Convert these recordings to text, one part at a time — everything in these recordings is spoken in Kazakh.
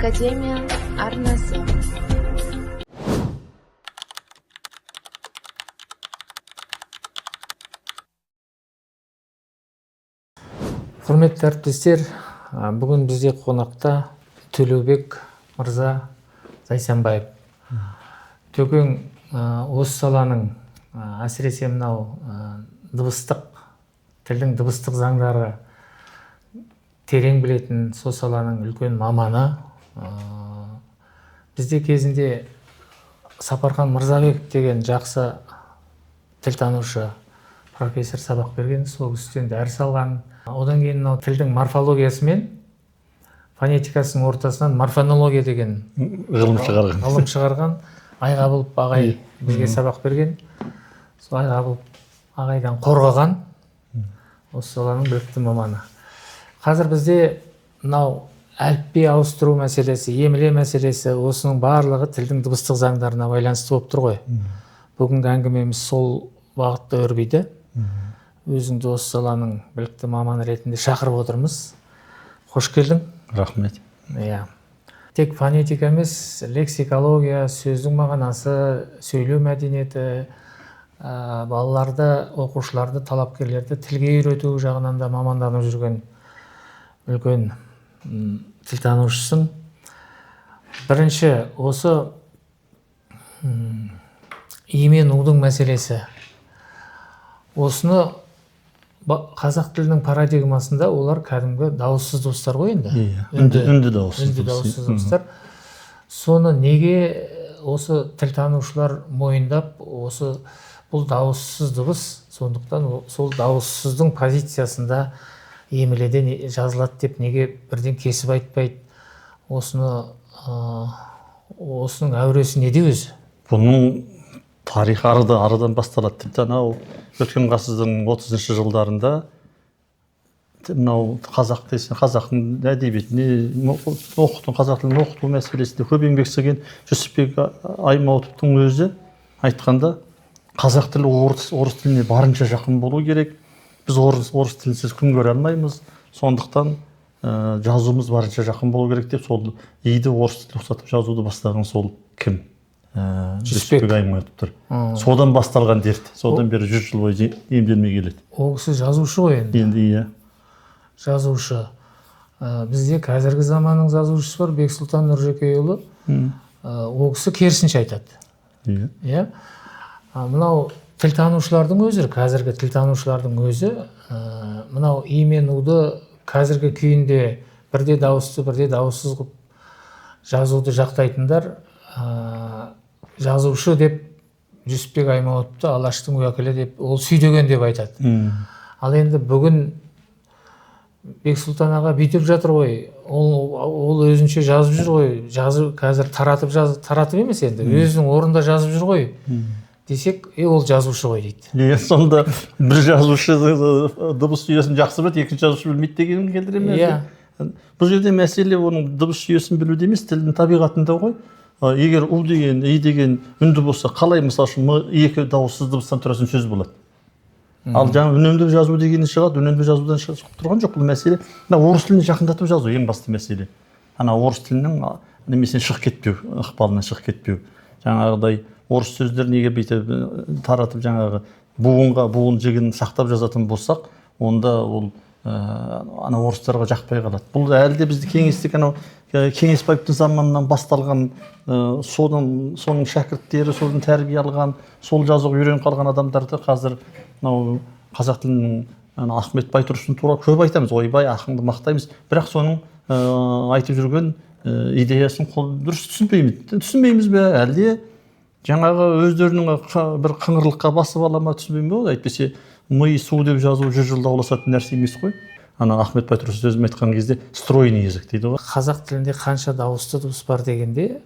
Академия арнасы. Құрметті әріптестер, бүгін бізде қонақта Төлеубек мырза Зайсанбаев. Төкең осы саланың, әсіресе мынау дыбыстық тілдің дыбыстық заңдары терең білетін сол саланың үлкен маманы. Бізде кезінде Сапархан Мырзабеков деген жақсы тілтанушы профессор сабақ берген, сол кісіден дәріс алған. Одан кейін мынау тілдің морфологиясы мен фонетикасының ортасынан морфонология деген ғылым шығарған. Ғылым шығарған Айғабылов ағай бізге сабақ берген. Сол Айғабылов ағайдан қорғаған осы саланың білікті маманы. Қазір бізде мынау әліпби ауыстыру мәселесі, емле мәселесі, осының барлығы тілдің дыбыстық заңдарына байланысты болып тұр ғой. Бүгінгі әңгімеміз сол бағытта өрбиді. Өзіңді осы саланың білікті маманы ретінде шақырып отырмыз. Қош келдің. Рахмет. Иә. Тек фонетика емес, лексикология, сөздің мағынасы, сөйлеу мәдениеті, балаларды, оқушыларды, талапкерлерді тілге үйрету жағынан да маманданып жүрген үлкен тілтанушысың. Бірінші осы и мен удың мәселесі. Осыны қазақ тілінің парадигмасында олар кәдімгі дауыссыз дыбыстар ғой енді. Иә, үнді дауыссыз үнді дыбыс. Дауыссыз дыбыстар. Соны неге осы тілтанушылар мойындап, осы бұл дауыссыз дыбыс, сондықтан сол дауыссыздың позициясында емледе жазылады деп неге бірден кесіп айтпайды? Осыны, осының әуресі неде өзі? Бұның тарихы арыдан басталады. Тіпті анау өткен ғасырдың 30 жылдарында мынау қазақ десең, қазақтың әдебиетіне оқыту, қазақ тілін оқыту мәселесінде көп еңбек сіңірген Жүсіпбек Аймауытовтың өзі айтқанда, қазақ тілі орыс тіліне барынша жақын болу керек. Біз орыс тілінсіз күн көре алмаймыз, сондықтан жазуымыз барынша жақын болу керек деп сол иді орыс тіліне ұқсатып жазуды бастаған сол кім? Жүсіпбек. Жүсіпбек Аймауытов. Содан басталған дерт, содан бері 100 жыл бойы емделмей келеді. Ол кісі жазушы ғой енді. Енді иә. Жазушы. Бізде қазіргі заманның жазушысы бар, Бексұлтан Нұржекейұлы. Ол кісі керісінше айтады. Иә. Иә. Мынау тілтанушылардың өзі, қазіргі тілтанушылардың өзі, мынау и мен уды қазіргі күйінде бірде дауысты, бірде дауыссыз қылып жазуды жақтайтындар, жазушы деп Жүсіпбек Аймауытовты Алаштың уәкілі деп, ол сүйдеген деп айтады. Ал енді бүгін Бексұлтан аға бүйтіп жатыр ғой, ол өзінше жазып жүр ғой, жазып, қазір таратып, жаз, таратып емес енді, өзінің орнында жазып жүр ғой десек, ол жазушы ғой дейді. Иә, сонда бір жазушы дыбыс жүйесін жақсы біледі, екінші жазушы білмейді дегенін келтіре ме? Иә. Бұл жерде мәселе оның дыбыс жүйесін білуде емес, тілдің табиғатында ғой. Егер у деген, и деген үнді болса, қалай, мысал үшін, м екі дауыссыз дыбыстан тұратын сөз болады? Ал жаңа үнемді жазу дегеннен шығады, үнемді жазудан шығып тұрған жоқ бұл мәселе. Мына орыс тіліне жақындатып жазу ең басты мәселе. Ана орыс тілінің немесінен шығып кетпеу, ықпалынан шығып кетпеу. Жаңағыдай орыс сөздерін егер бүйтіп таратып, жаңағы буынға буын жігін сақтап жазатын болсақ, онда ол ана орыстарға жақпай қалады. Бұл әлі де бізді кеңестік анау Кеңесбаевтың заманынан басталған, соның шәкірттері, содан тәрбие алған, сол жазуға үйреніп қалған адамдарды қазір мынау қазақ тілінің ана Ахмет Байтұрсынов туралы көп айтамыз, ойбай ақынды мақтаймыз, бірақ соның айтып жүрген идеясын дұрыс түсінбейміз. Түсінбейміз бе, әлде жаңағы өздерінің бір қыңырлыққа басып ала ма, түсінбеймін бе, әйтпесе ми су деп жазу 100 жыл дауласатын нәрсе емес қой. Ана Ахмет Байтұрсынов сөзін айтқан кезде стройный язык дейді ғой. Қазақ тілінде қанша дауысты дыбыс бар дегенде,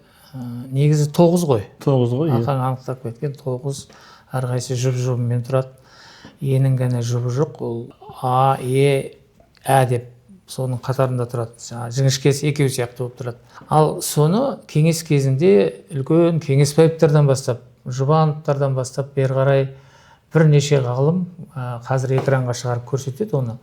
негізі 9 ғой. 9 ғой, иә. Ақаң анықтап кеткен 9, әрқайсысы жұп-жұбымен тұрады. Енің ғана жұбы жоқ, ол а, е, ә деп соның қатарында тұрады. Жаңа жіңішкесі екеу сияқты болып тұрады. Ал соны кеңес кезінде үлкен Кеңесбаевтардан бастап, Жұбановтардан бастап бері қарай бірнеше ғалым, қазір экранға шығарып көрсетеді оны.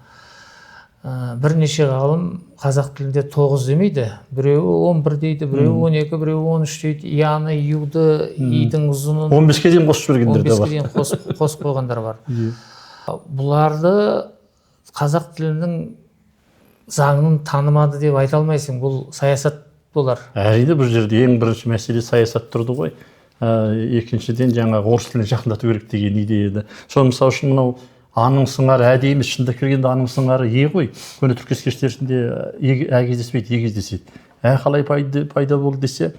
Бірнеше ғалым қазақ тілінде 9 демейді. Біреуі 11 дейді, біреуі 12, біреуі 13 дейді. Яны, юды, идің ұзынын 15-ке дейін қосып жібергендер де бар. 15-ке дейін қосып қойғандар бар. Бұларды қазақ тілінің заңын танымады деп айта алмайсың. Бұл саясат болар. Әрине, бұл жерде ең бірінші мәселе саясат тұрды ғой. Екіншіден, жаңағы орыс тіліне жақындату керек деген идея еді. Сол мысалы үшін мынау аның сыңары ә дейміз, шындап келгенде аның сыңары е ғой. Көне түркі ескерткіштерінде ә кездеспейді, е кездеседі. Ә қалай пайда болды десе,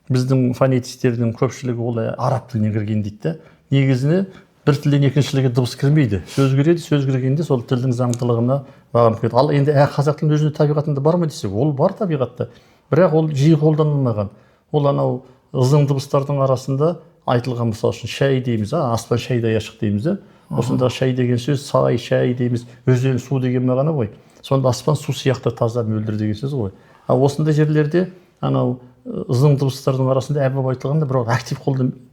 біздің фонетистердің көпшілігі ол араб тілінен кірген дейді де. Негізіне бір тілден екінші тілге дыбыс кірмейді. Сөз кіреді, сөз кіргенде сол тілдің заңдылығына бағынып кетеді. Ал енді ә қазақ тілінің өзінде табиғатында бар ма десе, ол бар табиғатта. Бірақ ол жиі қолданылмаған. Ол анау ызың дыбыстардың арасында айтылған, мысалы үшін шәй дейміз, аспан шәйдай ашық дейміз. Осында шәй деген сөз сай, шәй дейміз, өзен, су деген мағына ғой. Сонда аспан су сияқты таза, мөлдір деген сөз ғой. Ал осындай жерлерде анау ызың дыбыстардың арасында ә болып айтылғанда, бірақ актив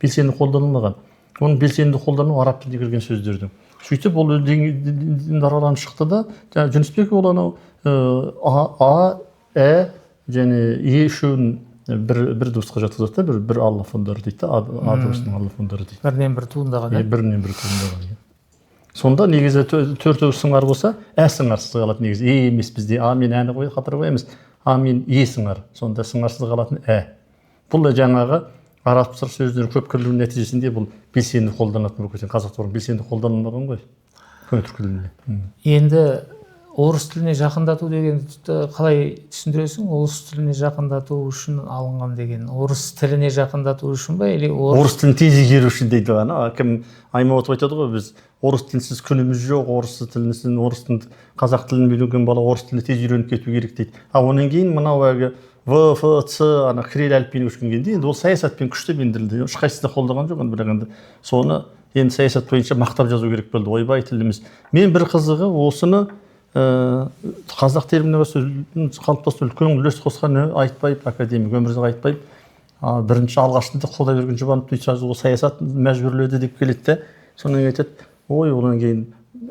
белсенді қолданылмаған. Оның белсенді қолдану араб тіліне кірген сөздердің. Сөйтіп ол дараланып шықты да, жаңа Жүнісбек ол анау а, ә және е үшеуін бір дыбысқа жатқызады да, бір аллофондары дейді да, а дыбысының аллофондары дейді. Бірінен бір туындаған. Бірінен бір туындаған. Сонда негізі төртеуі сыңар болса, ә сыңарсыз қалады негізі. Е емес бізде, а мен әні қой, қатар қоямыз. А мен е сыңар. Сонда сыңарсыз қалатын ә. Бұл жаңағы араб сөздерінің көп кірілуінің нәтижесінде бұл белсенді қолданатын болып кеткен. Қазақ тілінде белсенді қолданылмаған ғой көне түркі тілінде. Енді орыс тіліне жақындату дегенді қалай түсіндіресің? Орыс тіліне жақындату үшін алынған деген. Орыс тіліне жақындату үшін ба или орыс тілін тез игеру үшін дейді ана. Кім Аймауытов айтады ғой, біз орыс тілінсіз күніміз жоқ, орыс тілінсіз, орыс тілін, қазақ тілін үйренген бала орыс тіліне тез үйреніп кету керек дейді. А одан кейін мынау әлгі В, Ф, Ц ана кирилл әліпбиіне көшкенде енді ол саясатпен күштеп ендірілді. Ешқайсысы да қолдаған жоқ енді, бірақ енді соны енді саясат бойынша мақтап жазу керек болды. Ойбай тіліміз. Мен бір қызығы осыны қазақ терминологиясы қалыптасты үлкен үлес қосқан Айтбаев, академик Өмірзақ Айтбаев, бірінші алғашында Құдайберген Жұбановты жазуға саясат мәжбүрледі деп келеді де, содан кейін айтады, ой, одан кейін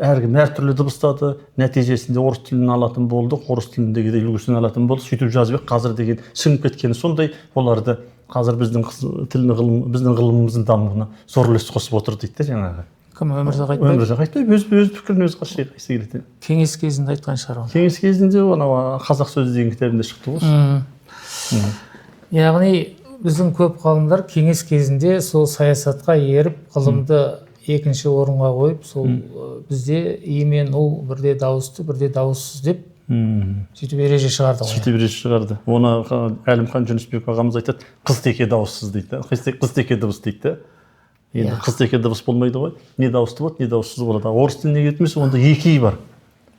әркім әртүрлі дыбыстады, нәтижесінде орыс тілін алатын болдық, орыс тіліндегі де үлгісін алатын болдық, сөйтіп жазып едік, қазір деген сіңіп кеткені сондай, оларды қазір біздің тілін ғылым, біздің ғылымымыздың дамуына зор үлес қосып отыр дейді де жаңағы. Кім, Өмірзақ Айтбаев? Өмірзақ Айтбаев өз пікірін өзі қайсы келеді. Кеңес кезінде айтқан шығар оны. Кеңес кезінде анау Қазақ сөзі деген кітабында шықты ғой. Яғни біздің көп ғалымдар кеңес кезінде сол саясатқа еріп, ғылымды екінші орынға қойып, сол бізде и мен у бірде дауысты, бірде дауыссыз деп сөйтіп ереже шығарды ғой. Сөйтіп ереже шығарды. Оны Әлімхан Жүнісбек ағамыз айтады, қыз теке дауыссыз дейді. Қыз теке дыбыс дейді. Енді қыз теке дыбыс болмайды ғой. Не дауысты болады, не дауыссыз болады. Орыс тіліне келетін онда екі и бар.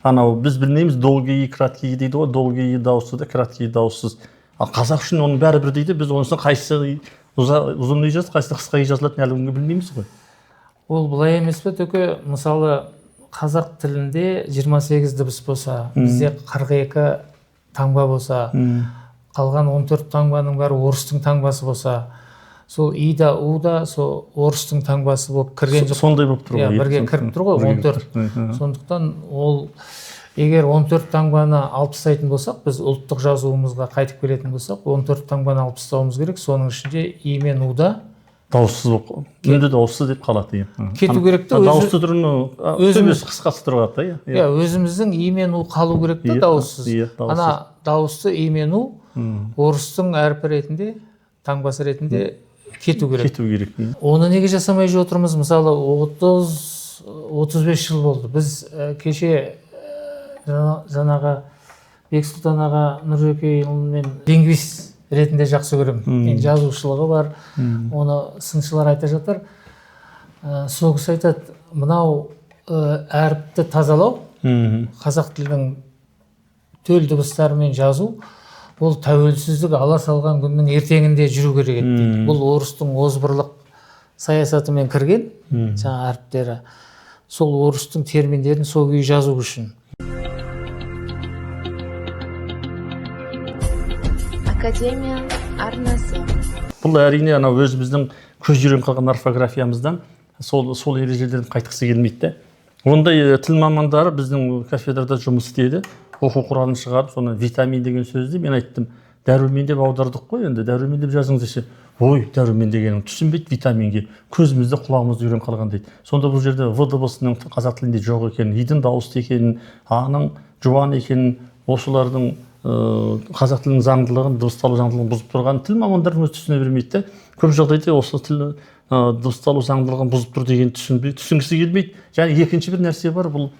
Анау біз білмейміз, долгий и краткий дейді ғой. Долгий и дауысты да, краткий дауыссыз. Ал қазақ үшін оның бәрі бір дейді. Біз онысы қайсысы ұзын и жазады, қайсысы қысқа и жазылатынын әлі күнге білмейміз ғой. Ол былай емес пе, Төке? Мысалы, қазақ тілінде 28 дыбыс болса, бізде 42 таңба болса, қалған 14 таңбаның бәрі орыстың таңбасы болса, сол и да у да сол орыстың таңбасы болып кірген жоқ. Сондай болып тұр ғой. Бірге кіріп тұр ғой 14. Сондықтан ол егер 14 таңбаны алып тастайтын болсақ, біз ұлттық жазуымызға қайтып келетін болсақ, 14 таңбаны алып тастауымыз керек. Соның ішінде и мен у да дауыссыз болып, үнді дауыссыз деп қалады. Кету керек те. Дауысты түрін өзіміз қысқасы тұрады да. Иә, өзіміздің и мен у қалу керек те дауыссыз. Ана дауысты и мен у орыстың әрпі ретінде, таңбасы ретінде кету керек. Кету керек. Оны неге жасамай отырмыз? Мысалы, 30-35 жыл болды. Біз кеше жаңағы Бексұлтан аға Нұржекейұлымен лингвист ретінде жақсы көремін. Мен жазушылығы бар, оны сыншылар айта жатар. Сол кісі айтады, мынау әріпті тазалау, қазақ тілінің төл дыбыстарымен жазу, ол тәуелсіздік ала салған күннің ертеңінде жүру керек еді дейді. Бұл орыстың озбырлық саясатымен кірген жаңа әріптері, сол орыстың терминдерін сол күйі жазу үшін. Академия арнасы. Бұл әрине анау өзіміздің көз үйреніп қалған орфографиямыздан сол ережелерден қайтқысы келмейді де. Ондай тіл мамандары біздің кафедрада жұмыс істеді, оқу құралын шығарып, соны витамин деген сөзді мен айттым, дәрумен деп аудардық қой, енді дәрумен деп жазыңыз десе, ой, дәрумен дегенің түсінбейді, витаминге көзімізді құлағымызды үйреніп қалған дейді. Сонда бұл жерде в дыбысының қазақ тілінде жоқ екенін, идің дауысты екенін, аның жуан екенін, осылардың қазақ тілінің заңдылығын, дыбысталу заңдылығын бұзып тұрған тіл мамандарының өзі түсіне бермейді де. Көп жағдайда осы тіл дыбысталу заңдылығын бұзып тұр деген түсінгісі келмейді. Және екінші бір нәрсе бар, бұл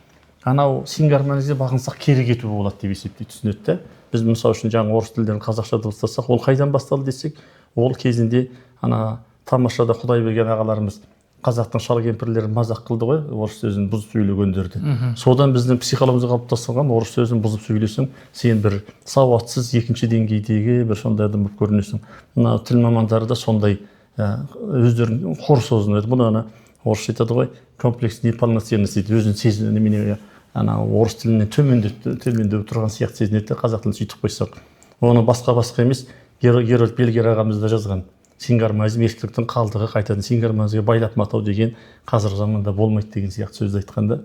анау сингармонизмге бағынсақ кері кету болады деп есептейді, түсінеді де. Біз мысалы үшін жаңа орыс тілдерін қазақша дыбыстасақ, ол қайдан басталды десек, ол кезінде ана тамашада Құдайберген ағаларымыз қазақтың шал кемпірлерін мазақ қылды ғой, орыс сөзін бұзып сөйлегендерді. Содан біздің психологымызға қалыптасқан орыс сөзін бұзып сөйлесең, сен бір сауатсыз екінші деңгейдегі бір сондай адам болып көрінесің. Мына тіл мамандары да сондай өздерін қор созынады. Бұны ана орысша айтады ғой, комплекс неполноценности дейді, өзін сезіну немене ана орыс тілінен төмендеп тұрған сияқты сезінеді де, қазақ тілін сөйтіп қойсақ. Оны басқа емес, Герольд Бельгер ағамыз да жазған. Сингармонизм еркіндіктің қалдығы, қайтадан сингармонизмге байлап матау деген қазіргі заманда болмайды деген сияқты сөзді айтқан да.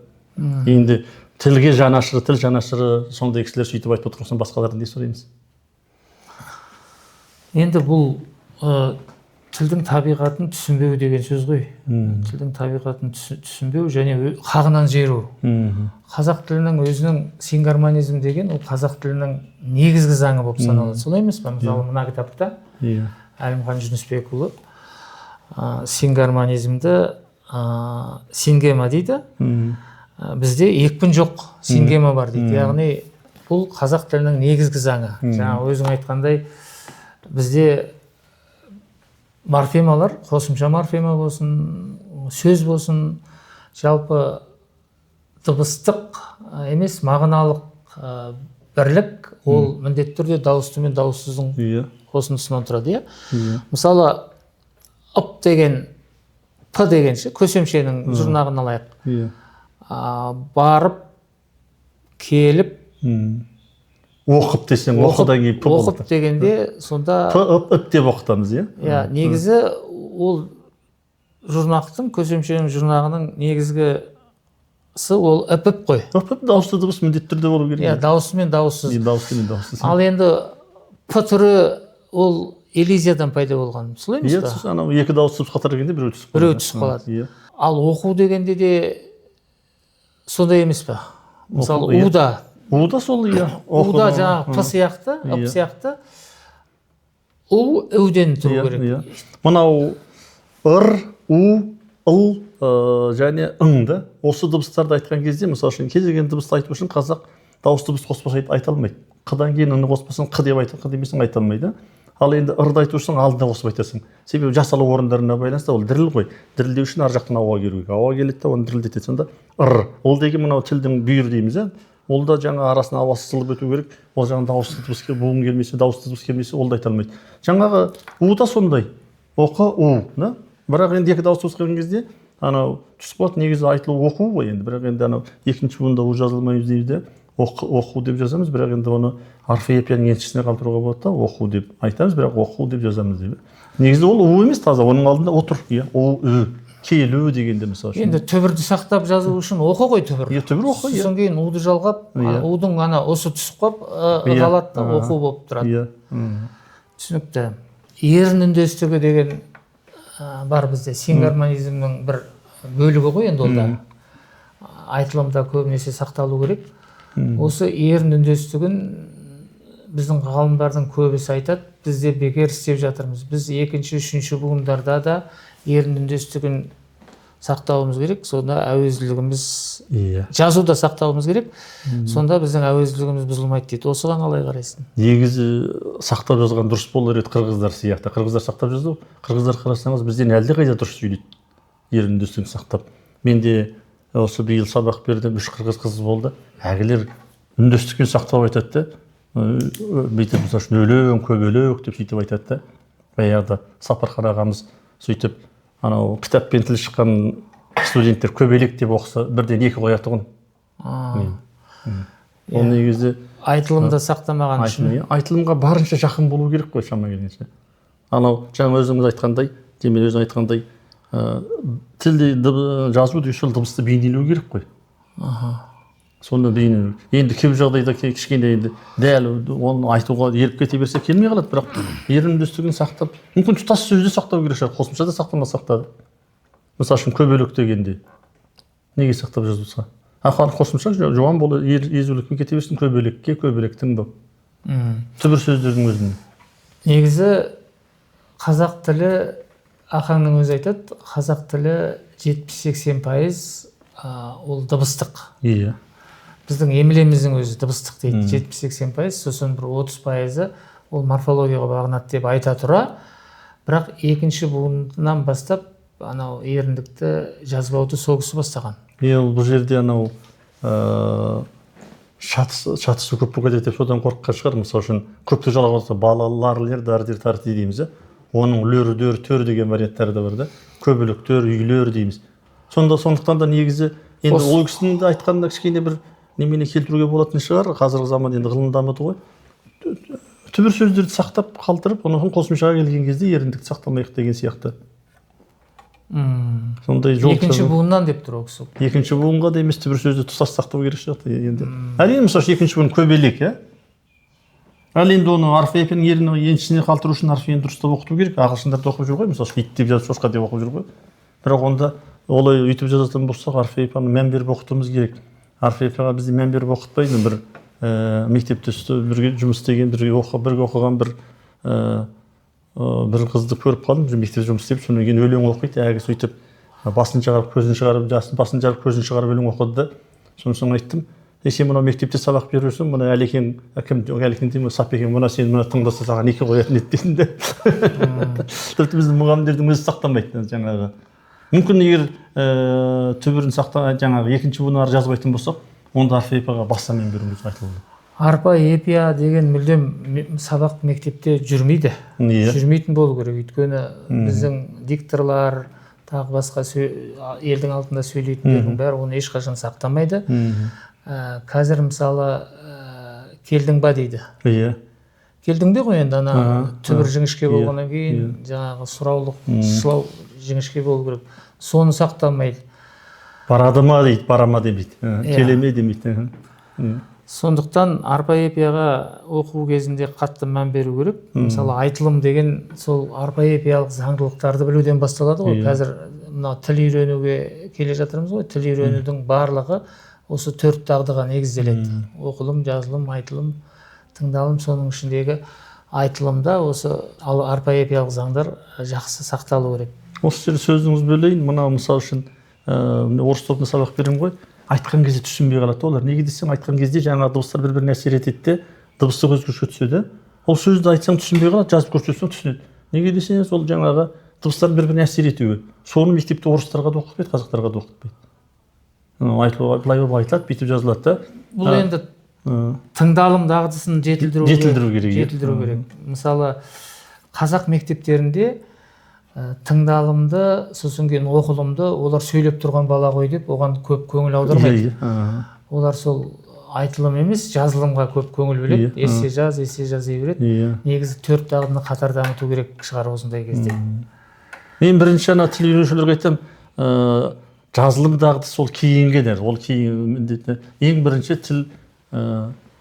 Енді тілге жанашыры, тіл жанашыры сондай кісілер сөйтіп айтып отырған соң басқалардан не сұраймыз? Енді бұл тілдің табиғатын түсінбеу деген сөз ғой. Тілдің табиғатын түсінбеу және қағынан жеру. Қазақ тілінің өзінің сингармонизм деген ол қазақ тілінің негізгі заңы болып саналады. Солай емес пе? Мысалы, мына кітапта Әлімхан Жүнісбекұлы сингармонизмді сингема дейді. Бізде екпін жоқ, сингема бар дейді. Яғни бұл қазақ тілінің негізгі заңы. Жаңа өзің айтқандай, бізде морфемалар, қосымша морфема болсын, сөз болсын, жалпы дыбыстық емес, мағыналық бірлік ол міндетті түрде дауысты мен дауыссыздың қосындысынан тұрады, иә. Мысалы, ып деген, п деген ше, көсемшенің жұрнағын алайық. Барып, келіп, Оқып десең, оқыдан кейін п оқып дегенде сонда п, ып, ып деп оқытамыз, иә? Иә, негізі ол жұрнақтың, көсемшенің жұрнағының негізгісі ол іп, іп қой. Ып, ып дауысты дыбыс міндетті түрде болу керек. Иә, дауысы мен дауыссыз. Дауысты мен дауыссыз. Ал енді п түрі ол элизиядан пайда болған, солай емес пе? Иә, анау екі дауысты дыбыс қатар келгенде біреу түсіп қалады. Біреу түсіп қалады. Ал оқу дегенде де сондай емес пе? Мысалы, уда. Уда сол, иә. Уда жаңағы п сияқты, ып сияқты. У, үден тұру керек. Мынау ыр, у, ыл және ың да. Осы дыбыстарды айтқан кезде, мысалы үшін, кез келген дыбысты айту үшін қазақ дауысты дыбыс қоспаса айта алмайды. Қыдан кейін ыны қоспасаң, қы деп айта, қы демесең айта алмайды. Ал енді ырды айту үшін алдына қосып айтасың. Себебі жасалу орындарына байланысты ол діріл ғой. Дірілдеу үшін ар жақтан ауа келу керек. Ауа келеді де оны дірілдетеді. Сонда ыр. Ол деген мынау тілдің бүйір дейміз, ә? Ол да жаңа арасына ауа сызылып өту керек. Ол жаңа дауысты дыбыс буын келмесе, дауысты дыбыс келмесе, ол да айта алмайды. Жаңағы у да сондай. Оқы, у, да? Бірақ енді екі дауысты дыбыс келген кезде анау түсіп қалады, негізі айтылу оқу ғой енді. Бірақ енді анау екінші буында у жазылмаймыз дейміз де, оқу деп жазамыз, бірақ енді оны орфоэпияның еншісіне қалдыруға болады да, оқу деп айтамыз, бірақ оқу деп жазамыз деп. Негізі ол у емес таза, оның алдында отыр, иә, у, ү, келу дегенде мысалы үшін. Енді түбірді сақтап жазу үшін оқы ғой түбір. Иә, түбір оқы, иә. Сосын кейін уды жалғап, удың ана осы түсіп қалып, қалады да, оқу болып тұрады. Иә. Түсінікті. Ерін үндестігі деген бар бізде, сингармонизмнің бір бөлігі ғой енді ол да. Айтылымда көбінесе сақталу керек. Осы ерін үндестігін біздің ғалымдардың көбісі айтады, бізде бекер істеп жатырмыз. Біз екінші, үшінші буындарда да ерін үндестігін сақтауымыз керек, сонда әуезділігіміз, жазуда сақтауымыз керек, сонда біздің әуезділігіміз бұзылмайды дейді. Осыған қалай қарайсың? Негізі сақтап жазған дұрыс болар еді қырғыздар сияқты. Қырғыздар сақтап жазды. Қырғыздар қарасаңыз бізден әлдеқайда дұрыс сөйлейді ерін үндестігін сақтап. Мен де осы биыл сабақ бердім, 3 қырғыз қыз болды. Әлгілер үндестікпен сақтап айтады да, бүйтіп мысалы үшін өлең, көбелек деп сөйтіп айтады да. Баяғыда Сапархан ағамыз сөйтіп анау кітаппен тіл шыққан студенттер көбелек деп оқыса бірден 2 қоятұғын. Ол негізі айтылымда сақтамаған үшін. Айтылымға барынша жақын болу керек қой шама келгенше. Анау жаңа өзіңіз айтқандай, мен өзің айтқандай, тілде жазу деген сол дыбысты бейнелеу керек қой. Сонда бейне енді кейбір жағдайда кішкене енді дәл оны айтуға еріп кете берсе келмей қалады, бірақ ерін үндестігін сақтап, мүмкін тұтас сөзді сақтау керек шығар, қосымша да сақтамасақ та. Мысалы үшін көбелек дегенде неге сақтап жазылса? Ақыр қосымша жуан бола езулікпен кете берсін, көбелекке көбелектің болып. Түбір сөздердің өзінде. Негізі қазақ тілі, Ахаңның өзі айтады, қазақ тілі 70-80% ол дыбыстық. Иә. Біздің емлеміздің өзі дыбыстық дейді. 70-80%, сосын бір 30% ол морфологияға бағынады деп айта тұра, бірақ екінші буыннан бастап анау еріндікті жазбауды сол кісі бастаған. Иә, бұл жерде анау шатысы көп болып кетеді деп содан қорыққан шығар. Мысалы үшін көптік жалғау балалар лер дар дер тар дейміз, оның лөр дөр төр деген варианттары да бар да, көбелектер, үйлер дейміз. Сонда сондықтан да негізі енді ол кісінің де айтқанына кішкене бір немене келтіруге болатын шығар. Қазіргі заман енді ғылым дамыды ғой. Түбір сөздерді сақтап қалдырып, оның қосымшаға келген кезде еріндікті сақтамайық деген сияқты. Сондай жол. Екінші буыннан деп тұр ол кісі. Екінші буынға да емес, түбір сөзді тұтас сақтау керек сияқты енді. Әрине, мысалы үшін екінші буын көбелек, иә. Ал енді оны орфоэпияның ерін еншісіне қалдыру үшін орфоэпияны дұрыстап оқыту керек. Ағылшындар да оқып жүр ғой, мысалы үшін ит деп жазып, шошқа деп оқып жүр ғой. Бірақ онда олай өйтіп жазатын болсақ, орфоэпияны мән беріп оқытуымыз керек. Орфоэпияға бізде мән беріп оқытпайды. Бір мектепте бірге жұмыс істеген, бірге оқыған бір қызды көріп қалдым, мектепте жұмыс істеп, содан кейін өлең оқиды, әлгі сөйтіп басын шығарып, көзін шығарып, жасын басын жарып, көзін шығарып өлең оқыды да. Содан соң айттым: сен мынау мектепте сабақ беріп жүрсің, мына Әлекең, кім Әлекең деймін, Сапекең мына сені мына тыңдаса саған екі қоятын еді дедім де. Тіпті біздің мұғалімдердің өзі сақтамайды жаңағы. Мүмкін егер түбірін сақта, жаңағы екінші буын ары жазбайтын болсақ, онда орфоэпияға баса мән беруіміз айтылды. Орфоэпия деген мүлдем сабақ мектепте жүрмейді. Жүрмейтін болу керек, өйткені біздің дикторлар, тағы басқа елдің алдында сөйлейтіндердің бәрі оны ешқашан сақтамайды. Қазір мысалы келдің ба дейді. Иә. Келдің бе ғой енді ана түбір жіңішке болғаннан кейін жаңағы сұраулық, сылау жіңішке болу керек. Соны сақтамайды. Барады ма дейді, бара ма демейді. Келе ме демейді. Сондықтан орфоэпияға оқу кезінде қатты мән беру керек. Мысалы айтылым деген сол орфоэпиялық заңдылықтарды білуден басталады ғой. Қазір мына тіл үйренуге келе жатырмыз ғой. Тіл үйренудің барлығы осы төрт дағдыға негізделеді. Оқылым, жазылым, айтылым, тыңдалым. Соның ішіндегі айтылымда осы орфоэпиялық заңдар жақсы сақталу керек. Осы жерде сөзіңізді бөлейін. Мына мысалы үшін орыс тобында сабақ беремін ғой. Айтқан кезде түсінбей қалады олар. Неге десең, айтқан кезде жаңағы дыбыстар бір-біріне әсер етеді де, дыбыстық өзгеріске түседі. Ол сөзді айтсаң түсінбей қалады, жазып көрсетсең түсінеді. Неге десеңіз, ол жаңағы дыбыстар бір-біріне әсер етуі. Соны мектепте орыстарға да оқытпайды, қазақтарға да оқытпайды. Айтылуға былай болып айтылады, бүйтіп жазылады да. Бұл енді тыңдалым дағдысын жетілдіру керек. Жетілдіру керек. Мысалы, қазақ мектептерінде тыңдалымды, сосын кейін оқылымды олар сөйлеп тұрған бала ғой деп оған көп көңіл аудармайды. Олар сол айтылым емес, жазылымға көп көңіл бөледі. Эссе жаз, эссе жаз дей береді. Негізі төрт дағдыны қатар дамыту керек шығар осындай кезде. Мен бірінші ана тіл үйренушілерге айтамын, жазылым дағдысы ол кейінгі дер. Ол кейін міндетті. Ең бірінші тіл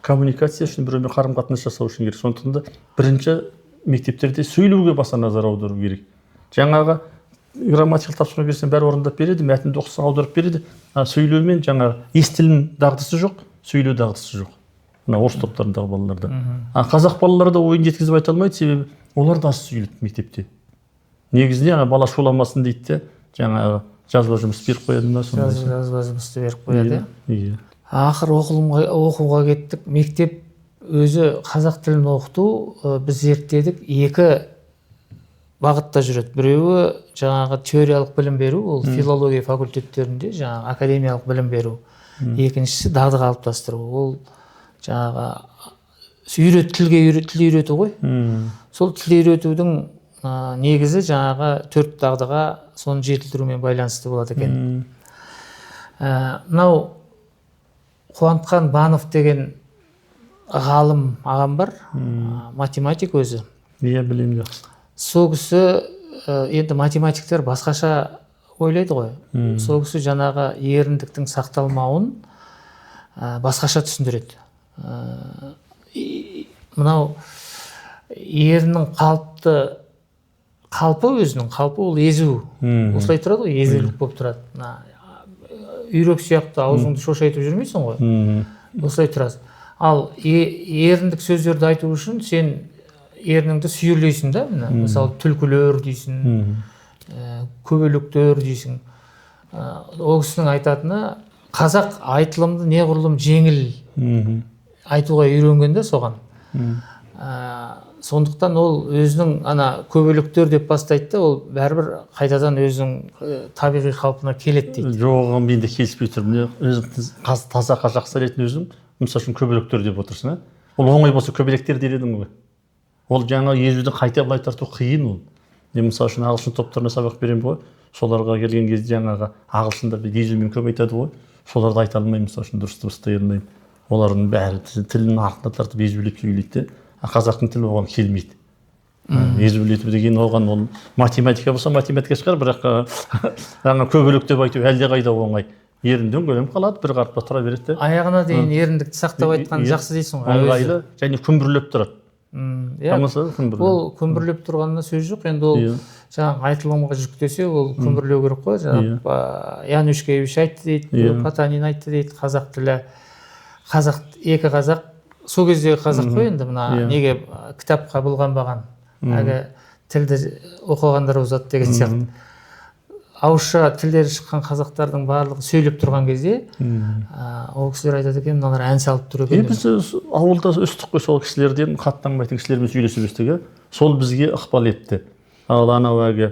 коммуникация үшін, біреумен қарым-қатынас жасау үшін керек. Сондықтан да бірінші мектептерде сөйлеуге баса назар аудару керек. Жаңағы грамматикалық тапсырма берсең бәрі орындап береді, мәтінді оқысаң аударып береді. А сөйлеумен жаңағы естілім дағдысы жоқ, сөйлеу дағдысы жоқ. Мына орыс топтарындағы балаларда. А қазақ балалары да ойын жеткізіп айта алмайды, себебі олар да аз сөйлейді мектепте. Негізінде ана бала шуламасын дейді де, жаңағы жазба жұмыс беріп қояды ма сондай. Жазба жұмысты беріп қояды. Иә. Ақыр оқуға кеттік. Мектеп өзі қазақ тілін оқыту, біз зерттедік, екі бағытта жүреді. Біреуі жаңағы теориялық білім беру, ол филология факультеттерінде жаңағы академиялық білім беру. Екіншісі дағды қалыптастыру. Ол жаңағы тіл үйрету ғой. Сол тіл үйретудің негізі жаңағы төрт дағдыға, соны жетілдірумен байланысты болады екен. Мынау Қуантқан Банов деген ғалым ағам бар, математик өзі. Иә, білемін жақсы. Сол кісі енді математиктер басқаша ойлайды ғой. Сол кісі жаңағы еріндіктің сақталмауын басқаша түсіндіреді. Мынау еріннің қалпы, өзінің қалпы ол езу. Осылай тұрады ғой, езулік болып тұрады. Мына үйрек сияқты аузыңды шошайтып жүрмейсің ғой. Осылай тұрасың. Ал еріндік сөздерді айту үшін сен ерніңді сүйірлейсің да, мына мысалы түлкілер дейсің, көбелектер дейсің. Ол кісінің айтатыны, қазақ айтылымды неғұрлым жеңіл айтуға үйренген де соған. Сондықтан ол өзінің ана көбелектер деп бастайды да, ол бәрібір қайтадан өзінің табиғи қалпына келеді дейді. Жоқ, оған мен де келіспей тұрмын. Өзім таза қазақша ретінде өзім, мысалы үшін, көбелектер деп отырсың, а? Ол оңай болса көбелектер дер едің ғой. Ол жаңа езуді қайта былай тарту қиын ол. Мен мысалы үшін ағылшын топтарына сабақ беремін ғой, соларға келген кезде жаңағы ағылшындар езумен көп айтады ғой, соларды айта алмаймын, мысалы үшін, дұрыс дыбыстай алмаймын. Олардың бәрі тілінің артына тартып езулеп сөйлейді де, қазақтың тілі оған келмейді. Езулету деген оған ол математика болса математика шығар, бірақ жаңа көбелек деп айту әлдеқайда оңай. Ерін дөңгеленіп қалады, бір қарыпта тұра береді де. Аяғына дейін еріндікті сақтап айтқан жақсы дейсің ғой. Ыңғайлы және күмбірлеп тұрады. Иә. Ол күмбірлеп тұрғанына сөз жоқ. Енді ол жаңағы айтылымға жүктесе, ол күмбірлеу керек қой. Жаңағы Янушкевич айтты дейді, Потанин айтты дейді, қазақ тілі, қазақ, екі қазақ, сол кездегі қазақ қой енді, мына неге кітапқа былғанбаған, әлгі тілді оқығандар озат деген сияқты. Ауызша тілдері шыққан қазақтардың барлығы сөйлеп тұрған кезде, ол кісілер айтады екен, мыналар ән салып тұр екен. Біз ауылда өстік қой, сол кісілерден, хаттанбайтын кісілермен сөйлесіп өстік, сол бізге ықпал етті. Ал анау әлгі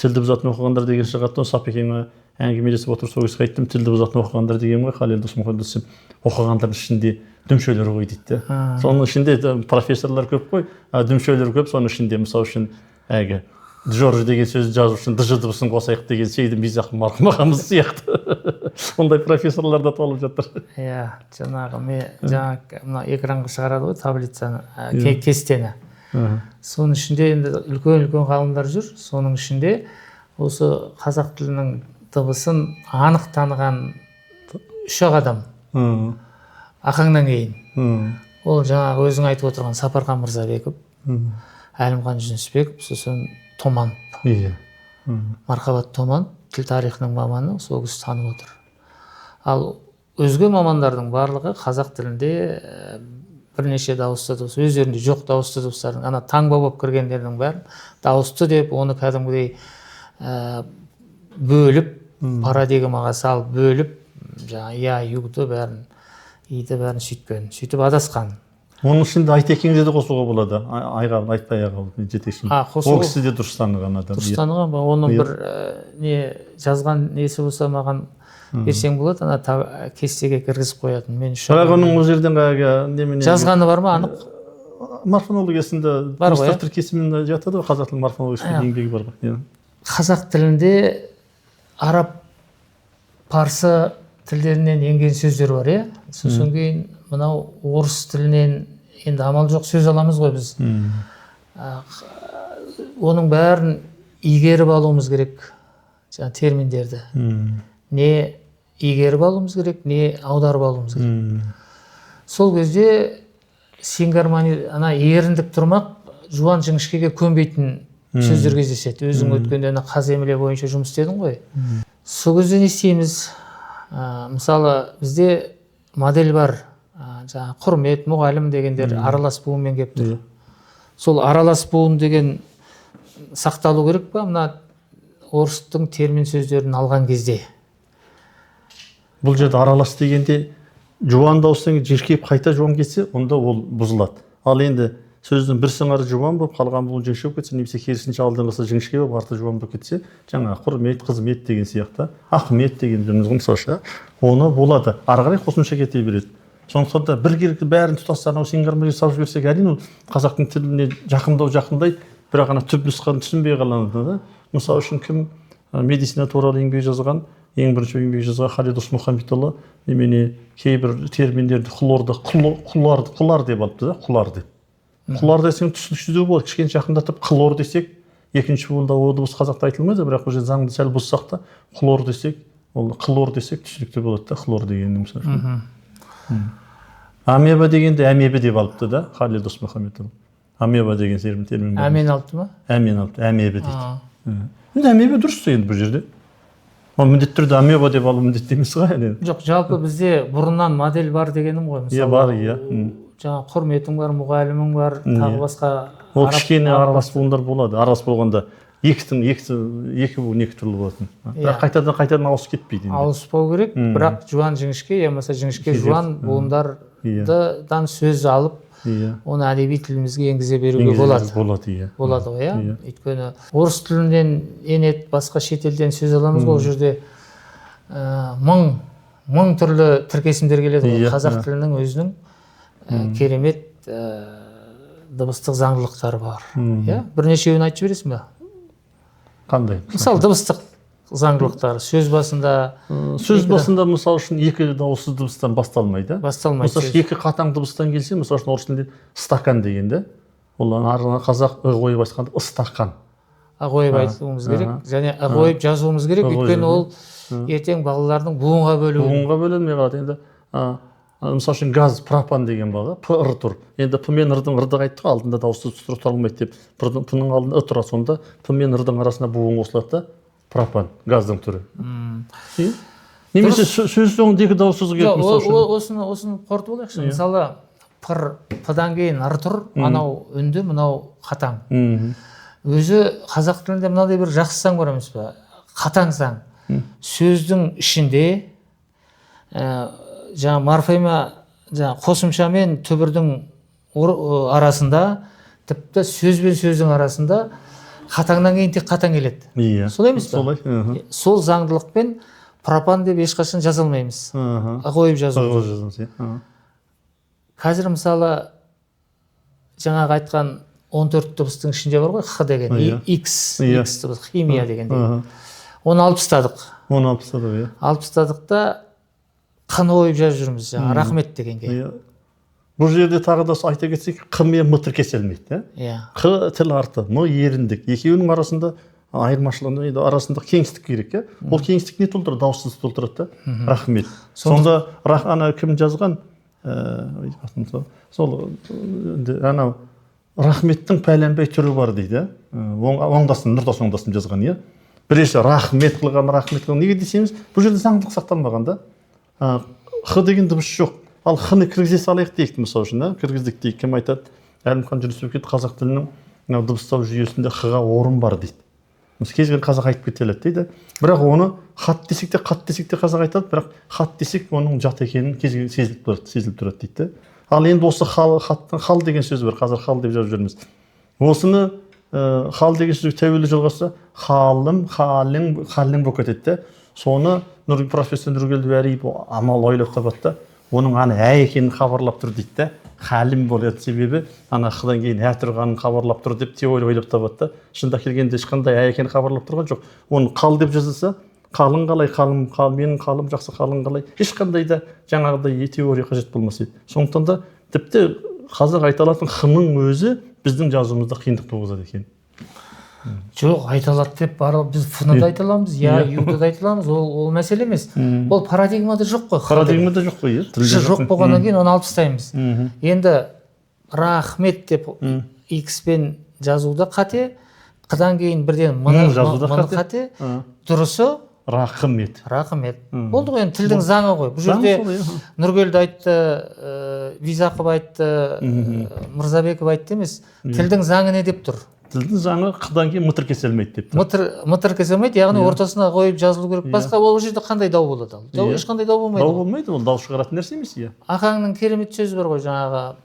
тілді бұзатын оқығандар деген шығады, Сапекеңе әңгімелесіп отырып сол кісіге айттым, тілді бұзатын оқығандар деген ғой, Халел Досмұхамедов десем, оқығандардың ішінде дүмшелер ғой дейді де. Соның ішінде профессорлар көп қой, дүмшелер көп, соның ішінде мысалы үшін әлгі Джордж деген сөзді жазу үшін дж дыбысын қосайық деген Сейдін Бизақов марқұм ағамыз сияқты. Ондай профессорлар да толып жатыр. Иә, жаңағы мен жаңа мына экранға шығарады ғой таблицаны, кестені. Соның ішінде енді үлкен-үлкен ғалымдар жүр. Соның ішінде осы қазақ тілінің дыбысын анық таныған үш-ақ адам. Ақаңнан кейін. Ол жаңағы өзің айтып отырған Сапархан Мырзабеков, Әлімхан Жүнісбеков, сосын Томанов. Мархабат Томанов, тіл тарихының маманы, сол кісі танып отыр. Ал өзге мамандардың барлығы қазақ тілінде бірнеше дауысты дыбыс, өздерінде жоқ дауысты дыбыстардың, ана таңба болып кіргендердің бәрін дауысты деп, оны кәдімгідей бөліп, парадигмаға салып бөліп, жаңа я, югды бәрін, иді бәрін сөйткен, сөйтіп адасқан. Оның ішінде Айтекеңді де қосуға болады. Айға, Айтбай аға жетекші. Ол кісі де дұрыс таныған адам. Дұрыс таныған ба? Оның бір не жазған несі болса маған берсең болады, ана кестеге кіргізіп қоятын. Мен үшін. Бірақ оның ол жерден немене жазғаны бар ма анық? Морфологиясында дыбыстар тіркесімен жатады ғой, қазақ тілінің морфологиясында еңбегі бар ғой. Қазақ тілінде араб, парсы тілдерінен енген сөздер бар, иә? Сосын кейін мынау орыс тілінен енді амал жоқ сөз аламыз ғой біз. Оның бәрін игеріп алуымыз керек, жаңа терминдерді. Не игеріп алуымыз керек, не аударып алуымыз керек. Сол кезде сингармони, ана еріндік тұрмақ жуан жіңішкеге көнбейтін сөздер кездеседі. Өзің өткенде ана қаземіле бойынша жұмыс істедің ғой. Сол кезде не істейміз? Мысалы, бізде модель бар, жаңа құрмет, мұғалім дегендер аралас буынмен келіп тұр. Сол аралас буын деген сақталу керек па мына орыстың термин сөздерін алған кезде? Бұл жерде аралас дегенде жуан дауыстан жіңішкейіп қайта жуан кетсе, онда ол бұзылады. Ал енді сөздің бір сыңары жуан болып, қалған буын жіңішке болып кетсе, немесе керісінше алдыңғысы жіңішке болып, арты жуан болып кетсе, жаңа құрмет, қызмет деген сияқты, ахмет деген сөзіміз ғой мысалша, оны болады. Ары қарай қосымша кете береді. Сондықтан да біркелкі бәрін тұтас анау сингармония салып жіберсек, әрине ол қазақтың тіліне жақындау жақындайды, бірақ ана түп нұсқаны түсінбей қалады да. Мысалы үшін кім медицина туралы еңбек жазған, ең бірінші еңбек жазған Халид Досмұхамедұлы немене кейбір терминдерді хлорды құлар деп алыпты да, құлар деп. Құлар десең түсініксіздеу болады, кішкене жақындатып қлор десек, Екінші буында о дыбыс қазақта айтылмайды, бірақ уже заңды сәл бұзсақ та хлор десек, ол хлор десек түсінікті болады да, хлор дегеннің мысалы үшін. Амеба дегенде әмебе деп алыпты да Халил Досмұхамедов. Амеба деген термин бар. Әмен алыпты ма? Әмен алыпты, әмебе дейді. Енді әмебе дұрыс енді бұл жерде. Ол міндетті түрде амеба деп алу міндетті емес қой енді. Жоқ, жалпы бізде бұрыннан модель бар дегенім ғой, мысалы. Иә, бар, иә. Жаңа құрметің бар, мұғалімің бар, тағы басқа. Ол кішкене аралас буындар болады. Аралас болғанда екі буын екі түрлі болатын. Бірақ қайтадан ауысып кетпейді енді. Ауыспау керек, бірақ жуан жіңішке, я болмаса жіңішке жуан буындардан сөз алып, оны әдеби тілімізге енгізе беруге болады. Болады, иә. Болады ғой, иә. Өйткені орыс тілінен енеді, басқа шетелден сөз аламыз ғой, ол жерде мың түрлі тіркесімдер келеді ғой. Қазақ тілінің өзінің керемет дыбыстық заңдылықтары бар. Иә, бірнешеуін айтып жібересің ба? Қандай? Мысалы, дыбыстық заңдылықтары сөз басында. Сөз басында, мысалы үшін, екі дауыссыз дыбыстан басталмайды. Басталмайды. Мысалы үшін, екі қатаң дыбыстан келсе, мысалы үшін, орыс тілінде стакан дегенде, ол қазақ ы қойып айтқанда ыстақан. Ы қойып айтуымыз керек және ы қойып жазуымыз керек, өйткені ол ертең балалардың буынға бөлуі. Буынға бөлінмей қалады енді. Мысалы үшін, газ пропан деген бар, п р тұр. Енді п мен рдың рды айттық, алдында дауыссыз тұра алмайды деп. П-ның алдында ы тұрады, сонда п мен рдың арасына буын қосылады да, пропан, газдың түрі. Немесе сөз соңында екі дауыссыз келеді, мысалы үшін. Осыны қорытып алайықшы. Мысалы, п-дан кейін р тұр, анау үнді, мынау қатаң. Өзі қазақ тілінде мынандай бір жақсы заң бар емес пе? Қатаң заң. Сөздің ішінде жаңа морфема, жаңа қосымша мен түбірдің арасында, тіпті сөз бен сөздің арасында қатаңнан кейін тек қатаң келеді. Иә. Солай емес пе? Солай. Сол заңдылықпен пропан деп ешқашан жаза алмаймыз. Қойып жазу. Қойып жазамыз, иә. Қазір мысалы жаңағы айтқан 14 дыбыстың ішінде бар ғой, х деген, X, X дыбыс, химия деген. Оны алып тастадық. Оны алып тастадық, иә. Алып тастадық та қ-ны қойып жазып жүрміз, жаңа рахмет дегенге. Иә. Бұл жерде тағы да айта кетсек, қ мен м тіркеселмейді, иә. Қ тіл арты, м еріндік. Екеуінің арасында айырмашылығы, арасында кеңістік керек, иә. Ол кеңістік не толтырады? Дауыссыз толтырады да. Рахмет. Сонда ана кім жазған? Сол анау рахметтің пәленбай түрі бар дейді, Оңдасын, Нұртас Оңдасын жазған, иә. Бірінші рахмет қылған, рахмет қылған. Неге десеңіз, бұл жерде заңдылық сақталмаған да. Х деген дыбыс жоқ. Ал х-ны кіргізе салайық дейік, мысалы үшін, кіргіздік дейік. Кім айтады? Әлімхан Жүнісбеков қазақ тілінің дыбыстау жүйесінде х-ға орын бар дейді. Мысалы, кез келген қазақ айтып кете алады дейді. Бірақ оны хат десек те, қат десек те қазақ айтады, бірақ хат десек оның жат екенін кез келген сезіліп тұрады дейді. Ал енді осы хал, хаттың хал деген сөзі бар, қазір хал деп жазып жүрміз. Осыны хал деген сөзге тәуелді жалғасса, халым, халің, халің болып кетеді де. Соны профессор Нұргелді Уәлиев амал ойлап табады да, оның ана ә екенін хабарлап тұр дейді де, халім болады, себебі ана х-дан кейін ә тұрғанын хабарлап тұр деп теория ойлап табады да. Шындап келгенде ешқандай ә екенін хабарлап тұрған жоқ. Оны қал деп жазылса, қалың қалай, қалым, қал, менің қалым жақсы, қалың қалай, ешқандай да жаңағыдай теория қажет болмас еді. Сондықтан да тіпті қазақ айта алатын х-ның өзі біздің жазуымызда қиындық туғызады екен. Жоқ, айта алады деп барлық біз ф-ны да айта аламыз, я, ю-ды да айта аламыз, ол мәселе емес. Ол парадигмада жоқ қой. Парадигмада жоқ қой, иә. Жоқ болғаннан кейін оны алып тастаймыз. Енді рахмет деп X-пен жазуда қате, қыдан кейін бірден мыны қате. Дұрысы рахмет. Рахмет. Болды ғой, енді тілдің заңы ғой. Бұл жерде Нұргелді айтты, Визақов айтты, Мырзабеков айтты емес. Тілдің заңы не деп тұр? Тілдің заңы қыдан кейін мытыр кеселмейді деп тұр. Мытыр кеселмейді, яғни ортасына қойып жазылу керек. Басқа ол жерде қандай дау болады ал? Дау, ешқандай дау болмайды. Дау болмайды, ол дау шығаратын нәрсе емес, иә. Ақаңның керемет сөзі бар ғой, жаңағы